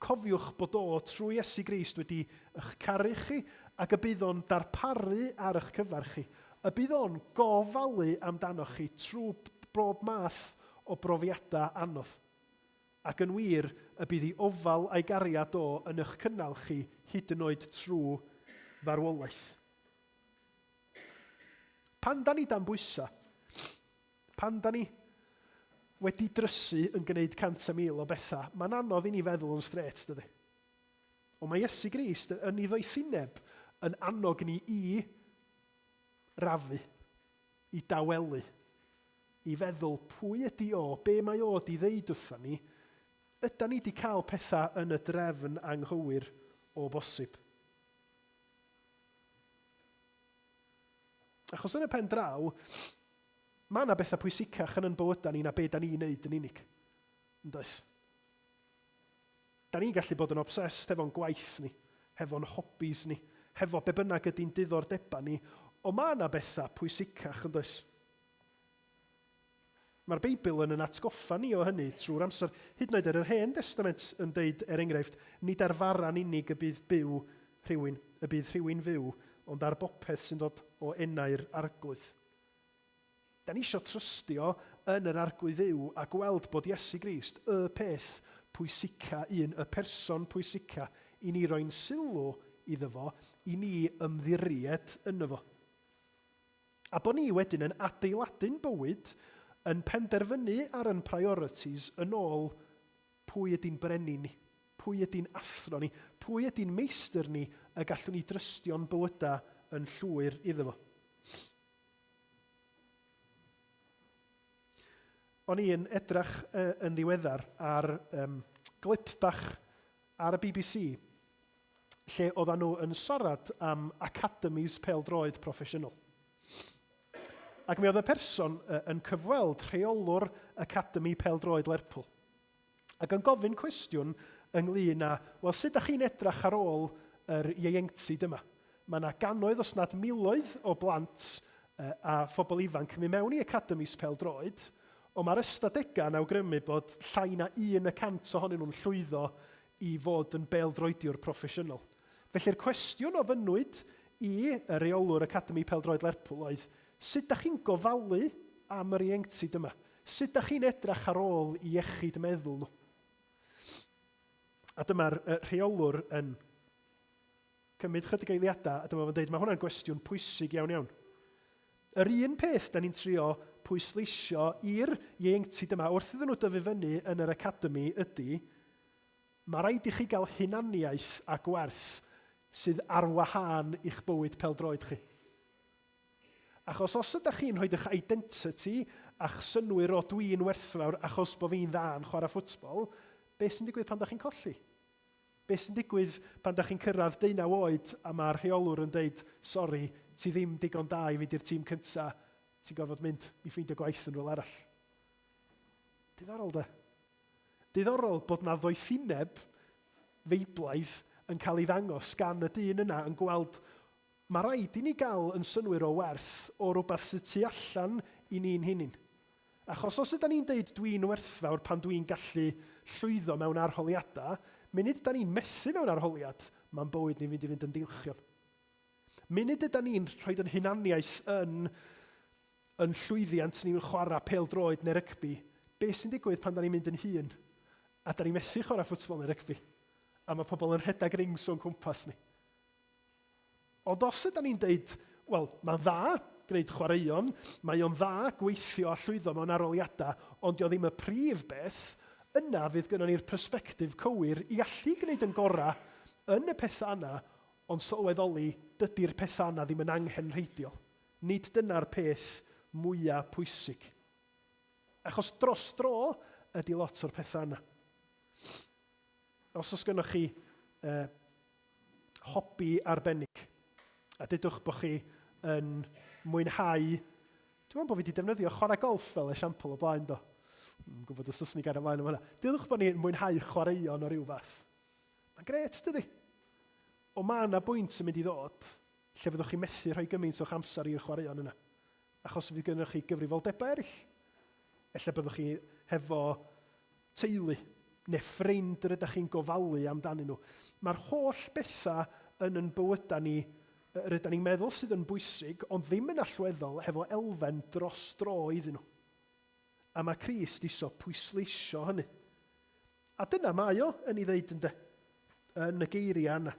Cofiwch bod o trwy Iesu Grist wedi eich caru chi ac y bydd o'n darparu ar eich cyfer chi. Y bydd o'n gofalu amdanoch chi trwy bob math o brofiadau anodd. Ac yn wir, y bydd ei ofal a'i gariad o yn ych cynnal chi hyd yn oed trwy farwolaeth. Pan da ni dan bwysau, pan da ni wedi drysu yn gwneud 100,000 o bethau, mae'n anodd i ni feddwl yn strêt, dydy? Ond mae Iesu Grist yn ei ddoethineb yn annog ni i rafu, i dawelu, i feddwl pwy ydy o, be mae o 'di ddeud wrtha ni, ydan ni 'di cael pethau yn y drefn anghywir o bosib? Achos yn y pen draw, mae yna bethau pwysicach yn yn bywydau ni na be da ni'n neud yn unig. Yn does? Da ni'n gallu bod yn obsessed hefo'n gwaith ni, hefo'n hobbies ni, hefo be bynnag ydy'n diddordebau ni, ond mae yna bethau pwysicach, yn does? Mae'r Beibl yn yn atgoffa ni o hynny trwy'r amser. Hyd yn oed ar yr Hen Destament yn deud, er enghraifft, nid ar fara'n unig y bydd byw rhywun, y bydd rhywun fyw, ond ar bopeth sy'n dod o enau'r Arglwydd. Da ni eisiau trystio yn yr Arglwydd Dduw a gweld bod Iesu Grist y peth pwysica un, y person pwysica i ni roi'n sylw iddo fo, i ni ymddiried yno fo. A bod ni wedyn yn adeiladu'n bywyd, yn penderfynu ar yn priorities yn ôl pwy ydy'n brenin ni, pwy ydy'n athro ni, pwy ydy'n meistr ni y gallwn ni drystio'n bywydau yn llwyr iddo fo. O'n i'n edrach yn ddiweddar ar um, glip bach ar y BBC lle oedden nhw yn siarad am academies pêl-droed proffesiynol. Ac mi oedd y person yn cyfweld rheolwr Academy Pêl-droed Lerpwl. Ac yn gofyn cwestiwn ynglyn â, wel, sut da chi'n edrach ar ôl yr ieuenctid yma? Mae yna gannoedd, os nad miloedd, o blant a phobl ifanc yn mynd mewn i academies pêl-droed, ond mae'r ystadegau yn awgrymu bod llai na 1% ohonyn nhw'n llwyddo i fod yn bêl-droediwr proffesiynol. Felly'r cwestiwn ofynnwyd i y rheolwr Academi Pêl-droed Lerpwl oedd, sut da chi'n gofalu am yr ieuenctid yma? Sut da chi'n edrach ar ôl iechyd meddwl nhw? A dyma'r rheolwr yn cymryd chydig eiliadau a dyma fo'n dweud, mae hwnna'n gwestiwn pwysig iawn iawn. Yr un peth da ni'n trio pwysleisio i'r ieuenctid yma wrth iddyn nhw dyfu fyny yn yr academi ydy, mae rhaid i chi gael hunaniaeth a gwerth sydd ar wahân i'ch bywyd pêl-droed chi. Achos os ydych chi'n rhoi eich identity a'ch synnwyr o dwi'n werthfawr achos bod fi'n dda yn chwarae ffwtbol, beth sy'n digwydd pan da chi'n colli? Beth sy'n digwydd pan da chi'n cyrraedd deunaw oed a mae'r rheolwr yn deud, sori, ti ddim digon da i fynd i'r tîm cynta, ti'n gorfod mynd i ffeindio gwaith yn rhywle arall. Diddorol de? Diddorol bod 'na ddoethineb Feiblaidd yn cael ei ddangos gan y dyn yna yn gweld Mae rhaid i ni gael yn synnwyr o werth o rywbeth sydd tu allan i ni'n hunin. Achos os ydan ni'n deud dwi'n werthfawr pan dwi'n gallu llwyddo mewn arholiadau, munud ydan ni'n methu mewn arholiad, mae'n bywyd ni'n mynd i fynd yn deilchion. Munud ydan ni'n rhoi yn hunaniaeth yn yn llwyddiant ni'n chwarae pêl-droed neu rygbi, beth sy'n digwydd pan da ni'n mynd yn hŷn a da ni'n methu chwarae ffwtbol neu rygbi a mae pobl yn rhedeg rings o'n cwmpas ni? Ond os ydan ni'n deud, wel, mae'n dda gwneud chwaraeon, mae o'n dda gweithio a llwyddo mewn arholiadau, ond dio ddim y prif beth, yna fydd gynnon ni'r persbectif cywir i allu gwneud yn gorau yn y pethau yna, ond sylweddoli dydy'r pethau yna ddim yn anghenrheidiol. Nid dyna'r peth mwyaf pwysig. Achos dros dro ydy lot o'r pethau yna. Os oes gennych chi uh, hobi arbennig, a dudwch bod chi yn mwynhau, dwi'n meddwl bod fi wedi defnyddio chwarae golff fel esiampl o blaen do. Dwi'n gwybod os oes ni gael ymlaen am hwnna. Dudwch bod ni'n mwynhau chwaraeon o ryw fath. Mae'n gret, dydy? Ond mae yna bwynt yn mynd i ddod lle fyddwch chi'n methu rhoi gymaint o'ch amser i'r chwaraeon yna. Achos fydd gennych chi gyfrifoldebau eraill. Ella byddwch chi hefo teulu neu ffrind yr ydych chi'n gofalu amdanyn nhw. Mae'r holl bethau yn yn bywydau ni yr ydyn ni'n meddwl sydd yn bwysig, ond ddim yn allweddol hefo elfen dros dro iddyn nhw. A mae Crist isio pwysleisio hynny. A dyna mae o yn ei ddeud ynde, yn y geiriau yna.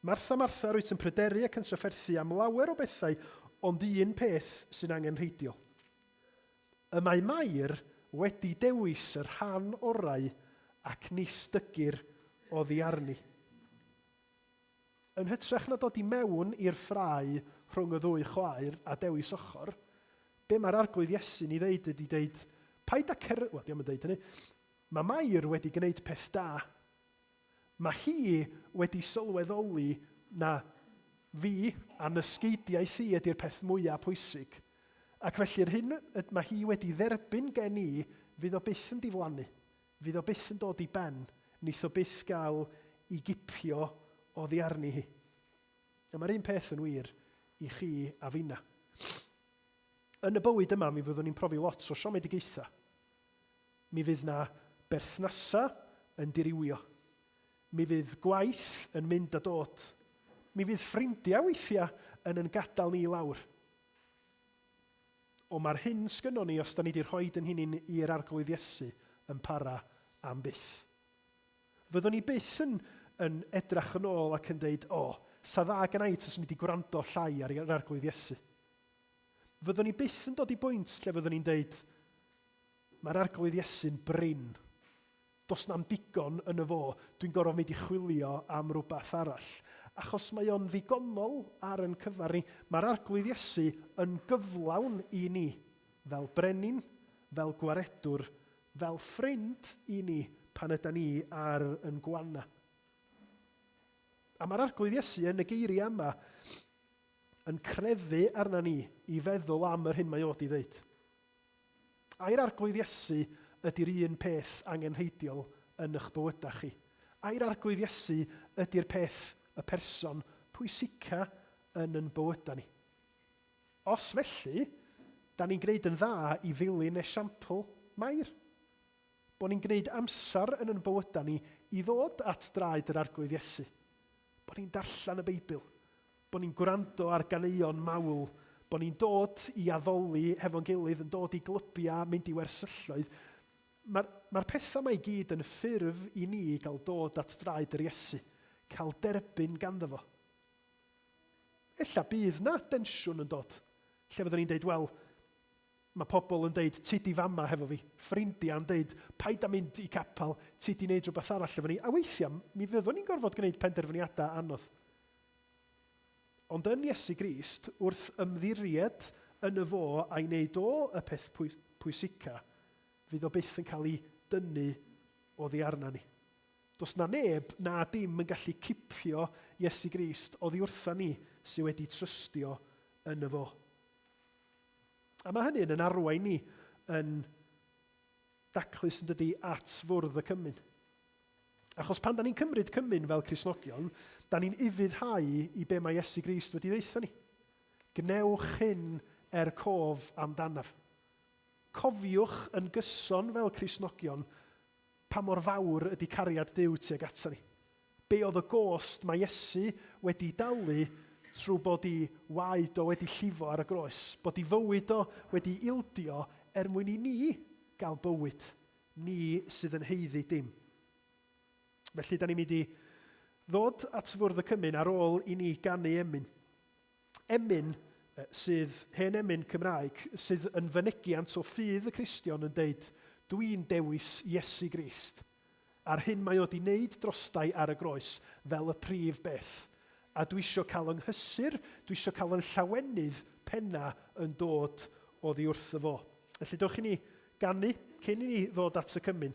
Martha, Martha, rwyt yn pryderu ac yn trafferthu am lawer o bethau, ond un peth sy'n angenrheidiol. Y mae Mair wedi dewis y rhan orau ac nis dygir oddi arni. Yn hytrach na dod i mewn i'r ffrae rhwng y ddwy chwaer a dewis ochr, be mae'r Arglwydd Iesu'n ei ddeud ydy deud, paid â cer... Wel, dio'm yn deud hynny. Mae Mair wedi gwneud peth da. Mae hi wedi sylweddoli na fi a nysgeidiaeth i ydy'r peth mwyaf pwysig, ac felly'r hyn mae hi wedi dderbyn gen i fydd o byth yn diflannu, fydd o byth yn dod i ben, neith o byth gael i gipio oddi arni hi. A mae'r un peth yn wir i chi a finna. Yn y bywyd yma mi fyddwn ni'n profi lot o siomedigaethau. Mi fydd 'na berthnasau yn dirywio. Mi fydd gwaith yn mynd a dod. Mi fydd ffrindiau weithiau yn yn gadael ni i lawr. Ond mae'r hyn sgynnon ni os da ni 'di rhoid yn hunin i'r Arglwydd Iesu yn para am byth. Fyddwn ni byth yn yn edrach yn ôl ac yn deud, o, sa dda gynna i taswn i 'di gwrando llai ar yr Arglwydd Iesu. Fyddwn ni byth yn dod i bwynt lle fyddwn ni'n deud, Mae'r Arglwydd Iesu'n brin. Does na'm digon yno fo, dwi'n gorfod mynd i chwilio am rywbeth arall. Achos mae o'n ddigonol ar yn cyfer ni. Mae'r Arglwydd Iesu yn gyflawn i ni, fel brenin, fel gwaredwr, fel ffrind i ni pan yda ni ar yn gwana. A mae'r Arglwydd Iesu yn y geiriau yma yn crefu arna ni i feddwl am yr hyn mae o 'di ddeud. Ai'r Arglwydd Iesu ydy'r un peth angenrheidiol yn eich bywydau chi? Ai'r Arglwydd Iesu ydy'r peth, y person, pwysica yn yn bywydau ni? Os felly, da ni'n gwneud yn dda i ddilyn esiampl Mair. Bod ni'n gwneud amser yn yn bywydau ni i ddod at draed yr Arglwydd Iesu. Bod ni'n darllen y Beibl. Bod ni'n gwrando ar ganeuon mawl. Bod ni'n dod i addoli hefo'n gilydd, yn dod i glybiau, mynd i wersylloedd. Mae'r mae pethau yma i gyd yn ffurf i ni gael dod at draed yr Iesu, cael derbyn ganddo fo. Ella bydd na densiwn yn dod, lle fyddwn ni'n deud, wel, Mae pobl yn deud, ti di fama hefo fi. Ffrindiau'n deud, paid â mynd i capel, ti di wneud rhywbeth arall efo ni. A weithiau, mi fyddwn ni'n gorfod gwneud penderfyniadau anodd. Ond yn Iesu Grist, wrth ymddiried yn y fo a'i wneud o y peth pwysica, fydd o byth yn cael ei dynnu oddi arna ni. Does na neb na dim yn gallu cipio Iesu Grist oddi wrtha ni sydd wedi trystio yn y fo. A mae hynny'n yn arwain ni yn daclus yn dydy at fwrdd y cymun. Achos pan da ni'n cymryd cymun fel Cristnogion, da ni'n ufuddhau i be mae Iesu Grist wedi ddeutha ni. Gwnewch hyn er cof amdanaf. Cofiwch yn gyson fel Cristnogion pa mor fawr ydy cariad Duw tuag ata ni. Be oedd y gost mae Iesu wedi dalu trwy bod i waed o wedi llifo ar y groes, bod i fywyd o wedi ildio er mwyn i ni gael bywyd, ni sydd yn haeddu dim. Felly, da ni'n mynd i ddod at fwrdd y cymun ar ôl i ni ganu emyn. Emyn sydd, hen emyn Cymraeg, sydd yn fynegiant o ffydd y Cristion yn deud, dwi'n dewis Iesu Grist. A'r hyn mae o 'di wneud drostai ar y groes fel y prif beth. A dwi isio cael 'y nghysur, dwi isio cael 'yn llawenydd penna yn dod oddi wrtho fo. Felly dewch i ni ganu cyn i ni ddod at y cymun.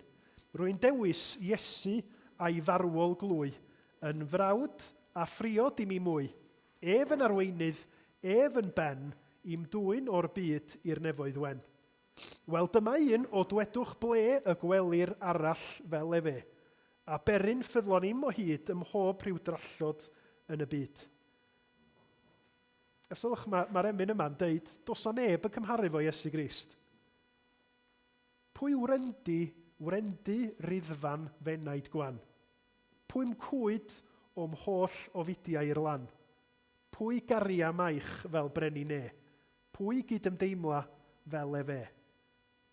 Rwy'n dewis Iesu a'i farwol glwy, yn frawd a phriod i mi mwy. Ef yn arweinydd, ef yn ben, i'm dwyn o'r byd i'r nefoedd wen. Wel, dyma un o dwedwch ble y gwelir arall fel efe, a beryn ffyddlon im o hyd ym mhob rhyw drallod yn y byd. A sylwch, mae'r ma emyn yma'n deud, does na neb yn cymharu fo Iesu Grist. Pwy wrendy, wrendy riddfan fenaid gwan? Pwy'm cwyd o'm holl ofidiau i'r lan? Pwy garia maich fel brenin ne? Pwy gydymdeimla fel efe?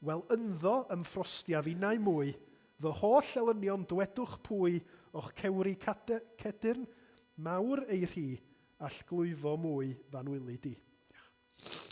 Wel ynddo ymffrostiaf innau mwy, fy holl elynion dwedwch pwy o'ch cewri cedyrn mawr eu rhi all glwyfo mwy f'anwylu di. Diolch.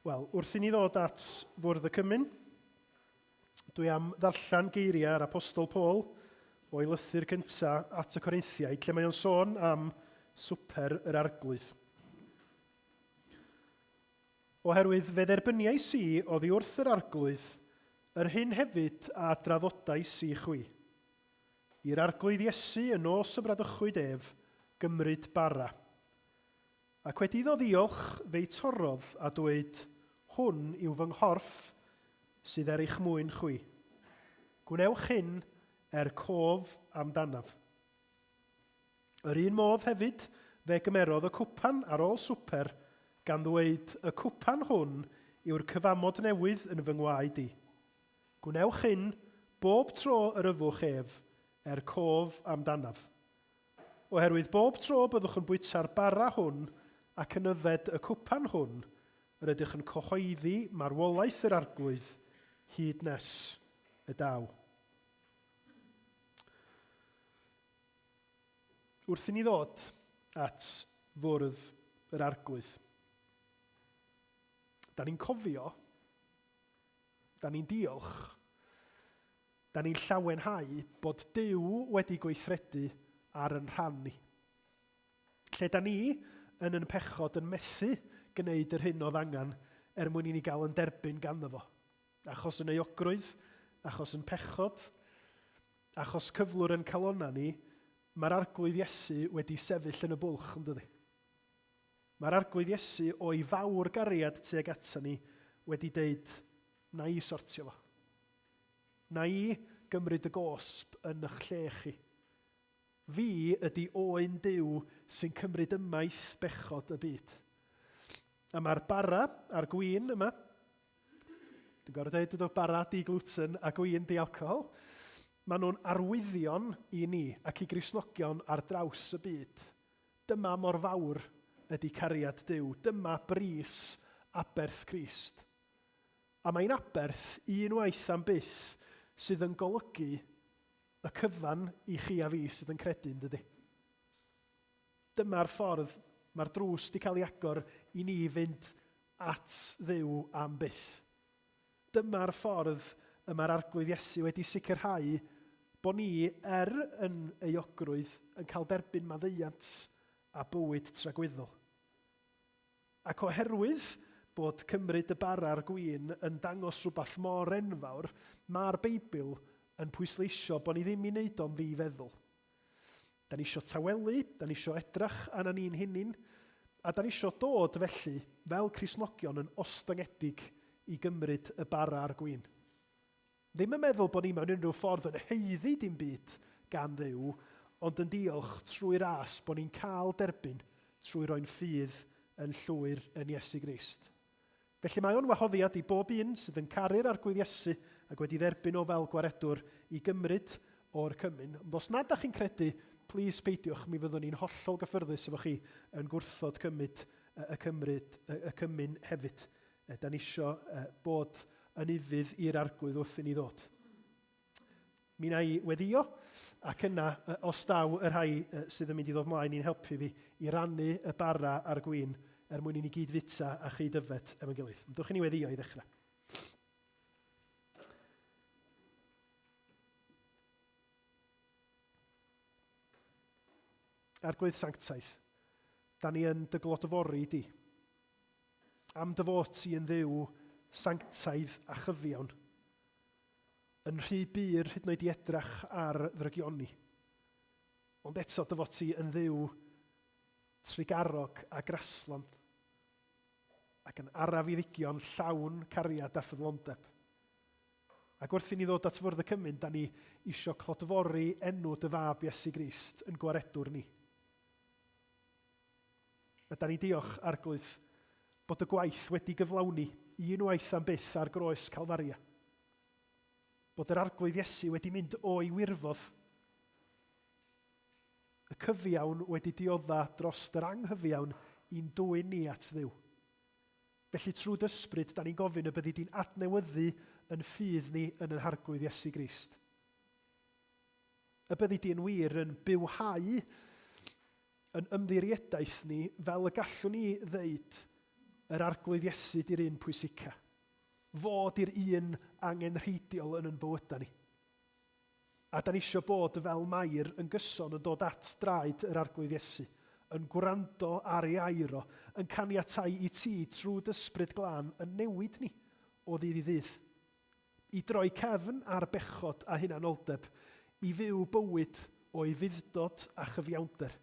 Wel, wrth i ni ddod at fwrdd y cymun, dwi am ddarllen geiriau yr Apostol Paul o'i lythyr cyntaf at y Corinthiaid, lle mae o'n sôn am swper yr Arglwydd. Oherwydd fe dderbyniais i oddi wrth yr Arglwydd yr hyn hefyd a draddodais i chwi. I'r Arglwydd Iesu y nos y bradychwyd ef, gymryd bara. Ac wedi iddo ddiolch, fe'i torrodd, a dweud, Hwn yw fy nghorff sydd er eich mwyn chwi. Gwnewch hyn er cof amdanaf. Yr un modd hefyd, fe gymerodd y cwpan ar ôl swper, gan ddweud, Y cwpan hwn yw'r cyfamod newydd yn fy ngwaed i. Gwnewch hyn bob tro yr yfwch ef, er cof amdanaf. Oherwydd bob tro byddwch yn bwyta'r bara hwn ac yn yfed y cwpan hwn, yr ydych yn cyhoeddi marwolaeth yr Arglwydd hyd nes y daw. Wrth i ni ddod at fwrdd yr Arglwydd, da ni'n cofio, da ni'n diolch, Da ni'n llawenhau bod Duw wedi gweithredu ar yn rhan ni. Lle da ni yn yn pechod yn methu gwneud yr hyn oedd angen er mwyn i ni gael yn derbyn ganddo fo. Achos yn euogrwydd, achos yn pechod, achos cyflwr yn calonna ni, mae'r Arglwydd Iesu wedi sefyll yn y bwlch, yn dydi? Mae'r Arglwydd Iesu o'i fawr gariad tuag ata ni wedi deud, na i sortio fo. Na i gymryd y gosb yn ych lle chi. Fi ydy Oen Duw sy'n cymryd ymaith bechod y byd. A mae'r bara a'r gwin yma, dwi'n gorfod dweud ydw, bara di-gluten a gwin di-alcohol, maen nhw'n arwyddion i ni ac i Gristnogion ar draws y byd. Dyma mor fawr ydy cariad Duw, dyma bris aberth Crist. A mae'n aberth un waith am byth sydd yn golygu y cyfan i chi a fi sydd yn credu, yn dydy? Dyma'r ffordd mae'r drws wedi cael ei agor i ni fynd at Dduw am byth. Dyma'r ffordd y mae'r Arglwydd Iesu wedi sicrhau bod ni, er yn euogrwydd, yn cael derbyn maddeuant a bywyd tragwyddol. Ac oherwydd bod cymryd y bara a'r gwin yn dangos rhywbeth mor enfawr, mae'r Beibl yn pwysleisio bod ni ddim i wneud o'n ddi-feddwl. Da ni isio tawelu, da ni isio edrach arna ni'n hunin, a da ni isio dod felly, fel Cristnogion, yn ostyngedig i gymryd y bara a'r gwin. Ddim yn meddwl bod ni mewn unrhyw ffordd yn haeddu dim byd gan Dduw, ond yn diolch trwy ras bod ni'n cael derbyn trwy roi'n ffydd yn llwyr yn Iesu Grist. Felly mae o'n wahoddiad i bob un sydd yn caru'r Arglwydd Iesu ac wedi dderbyn o fel gwaredwr i gymryd o'r cymun. Ond os nad dach chi'n credu, plîs peidiwch, mi fyddwn ni'n hollol gyffyrddus efo chi yn gwrthod cymryd y cymryd y cymun hefyd. Da ni isio bod yn ufudd i'r Arglwydd wrth i ni ddod. Mi wna i weddio, ac yna, os daw y rhai sydd yn mynd i ddod mlaen i'n helpu fi i rannu y bara a'r gwin er mwyn i ni gyd fwyta a chyd yfed efo'n gilydd. Dwch i ni weddio i ddechrau. Arglwydd Sanctaidd, da ni yn dy glodfori di. Am dy fod ti yn Dduw sanctaidd a chyfiawn, yn rhy bur hyd yn oed i edrach ar ddrygioni. Ond eto dy fod ti yn Dduw trugarog a graslon, ac yn araf i ddigion llawn cariad a ffyddlondeb. Ac wrth i ni ddod at fwrdd y cymun, da ni isio clodfori enw dy fab Iesu Grist yn gwaredwr ni. A da ni'n diolch, Arglwydd, bod y gwaith wedi gyflawni unwaith am byth ar groes Calfaria. Bod yr Arglwydd Iesu wedi mynd o'i wirfodd. Y cyfiawn wedi diodda dros yr anghyfiawn i'n dwyn ni at Dduw. Felly trwy dy ysbryd, da ni'n gofyn y byddi di'n adnewyddu yn ffydd ni yn yn Harglwydd Iesu Grist. Y byddi di'n wir yn bywhau yn ymddiriedaeth ni fel y gallwn ni ddeud, Yr Arglwydd Iesu di'r un pwysica. Fo di'r un angenrheidiol yn yn bywydau ni. A da ni eisiau bod fel Mair yn gyson yn dod at draed yr Arglwydd Iesu, yn gwrando ar ei air o, yn caniatáu i ti trwy d'Ysbryd Glân yn newid ni o ddydd i ddydd. I droi cefn ar bechod a hunanoldeb, i fyw bywyd o ufudd-dod a chyfiawnder.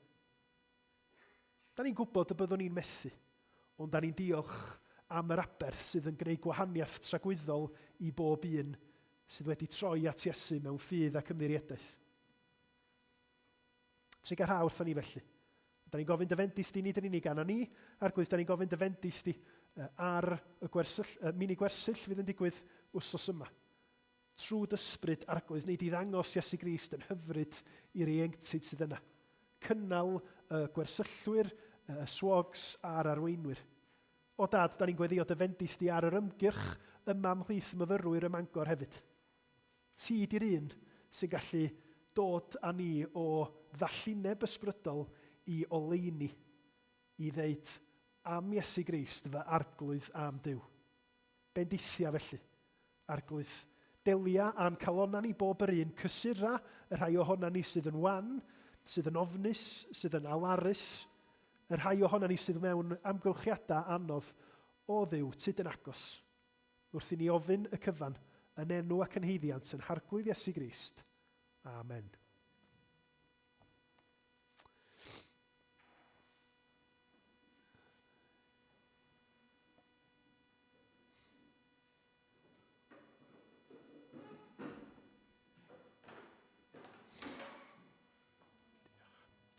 Da ni'n gwybod y byddwn ni'n methu, ond da ni'n diolch am yr aberth sydd yn gwneud gwahaniaeth tragwyddol i bob un sydd wedi troi at Iesu mewn ffydd ac ymddiriedaeth. Trugarha wrthon ni felly. Da ni'n gofyn dy fendith di nid yn unig arna ni, Arglwydd, da ni'n gofyn dy fendith di ar y gwersyll, y mini gwersyll fydd yn digwydd wsos yma. Trwy d'Ysbryd, Arglwydd, wnei di ddangos Iesu Grist yn hyfryd i'r ieuenctid sydd yna. Cynnal y gwersyllwyr, y swogs a'r arweinwyr. O Dad, da ni'n gweddio dy fendith di ar yr ymgyrch yma ymhlith myfyrwyr ym Mangor hefyd. Ti di'r un sy'n gallu dod â ni o ddallineb ysbrydol i oleuni i ddeud am Iesu Grist fy Arglwydd a'm Duw. Bendithia felly, Arglwydd. Delia â'n calonnau ni bob yr un, cysura y rhai ohonan ni sydd yn wan, sydd yn ofnus, sydd yn alarus, y rhai ohonan ni sydd mewn amgylchiadau anodd, O Dduw, tyd yn agos, wrth i ni ofyn y cyfan, yn enw ac yn haeddiant yn Harglwydd Iesu Grist. Amen.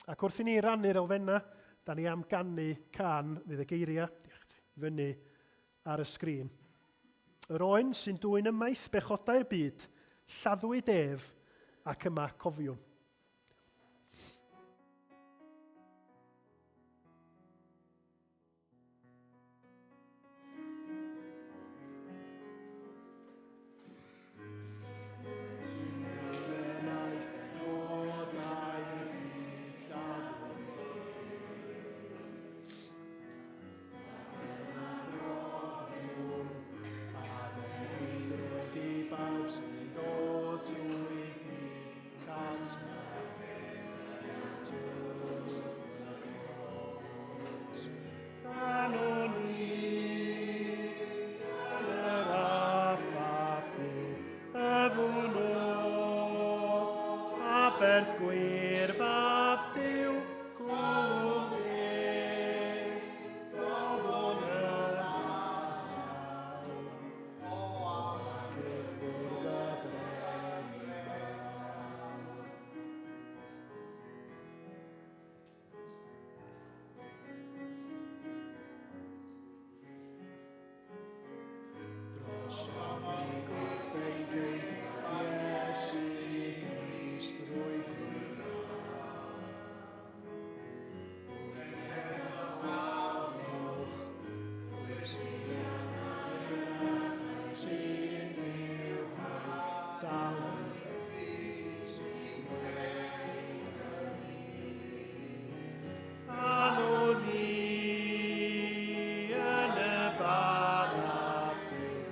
Ac wrth i ni rannu'r elfennau, da ni am ganu cân fydd y geiriau, diolch ti, fyny ar y sgrin. Yr oen sy'n dwyn ymaith bechodau'r byd, lladdwyd ef ac yma cofiwn. Aberth gwir fab Duw, gwr Gofwn yr awr, o amgylch bwrdd y brenin mawr. Dros am gwrth ein geidwad Iesu Grist drwy gwyno. Wrth ewch, gwrs sy'n byw talwyd y pris sy'n gwneud yn Canwn ni yn y bara byw,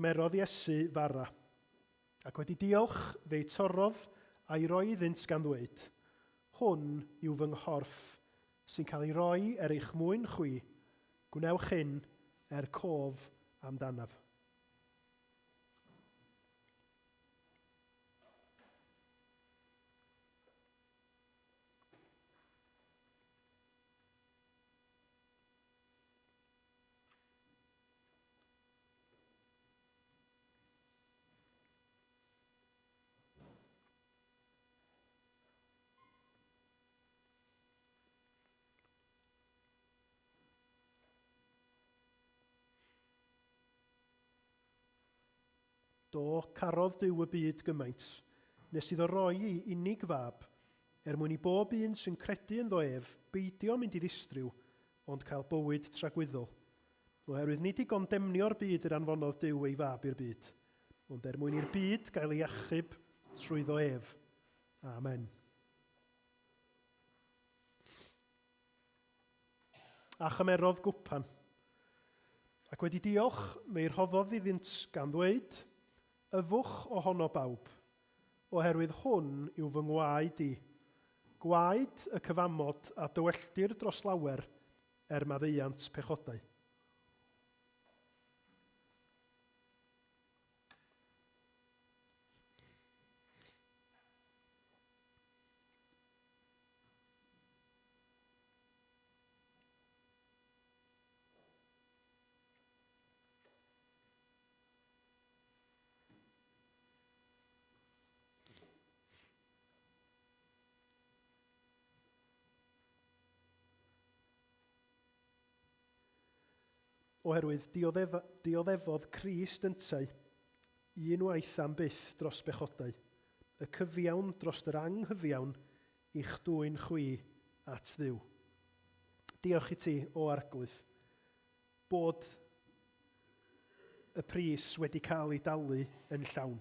Cymerodd Iesu fara, ac wedi diolch, fe'i torrodd a'i roi iddynt gan ddweud, Hwn yw fy nghorff sy'n cael ei roi er eich mwyn chwi, gwnewch hyn er cof amdanaf. Do, carodd Duw y byd gymaint, nes iddo roi ei unig fab, er mwyn i bob un sy'n credu ynddo ef beidio mynd i ddistryw, ond cael bywyd tragwyddol. Oherwydd nid i gondemnio'r byd yr anfonodd Duw ei Fab i'r byd, ond er mwyn i'r byd gael ei achub trwyddo ef. Amen. A chymerodd gwpan, ac wedi diolch, fe'i rhoddodd iddynt gan ddweud, Yfwch ohono bawb, oherwydd hwn yw fy ngwaed i, gwaed y cyfamod a dywelltir dros lawer er maddeuant pechodau. Oherwydd dioddef, dioddefodd Crist yntau un waith am byth dros bechodau, y cyfiawn dros yr anghyfiawn i'ch dwyn chwi at Dduw. Diolch i ti, o Arglwydd, bod y pris wedi cael ei dalu yn llawn.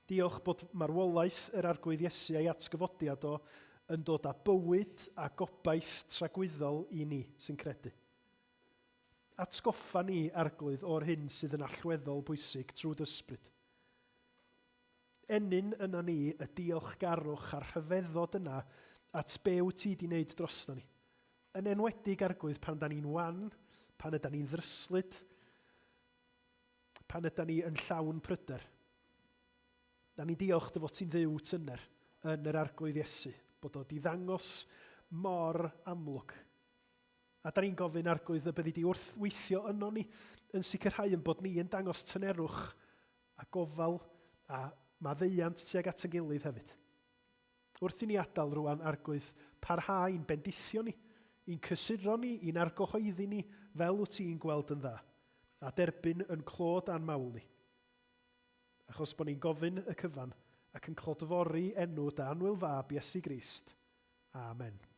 Diolch bod marwolaeth yr Arglwydd Iesu a'i atgyfodiad o yn dod â bywyd a gobaith tragwyddol i ni sy'n credu. Atgoffa ni, Arglwydd, o'r hyn sydd yn allweddol bwysig trwy d'Ysbryd. Ennyn yna ni y diolchgarwch a'r rhyfeddod yna at be wyt ti 'di wneud drosto ni. Yn enwedig, Arglwydd, pan 'da ni'n wan, pan yda ni'n ddryslyd, pan yda ni yn llawn pryder. Da ni'n diolch dy fod ti'n Dduw tyner yn yr Arglwydd Iesu, bod o 'di ddangos mor amlwg. A da ni'n gofyn, Arglwydd, y byddi di wrth weithio yno ni, yn sicrhau yn bod ni yn dangos tynerwch a gofal a maddeuant tuag at yn gilydd hefyd. Wrth i ni adael rwan, Arglwydd, parha i'n bendithio ni, i'n cysuro ni, i'n argyhoeddi ni fel wyt ti'n gweld yn dda, a derbyn yn clod a'n mawl ni. Achos bod ni'n gofyn y cyfan ac yn clodfori enw dy annwyl Fab Iesu Grist. Amen.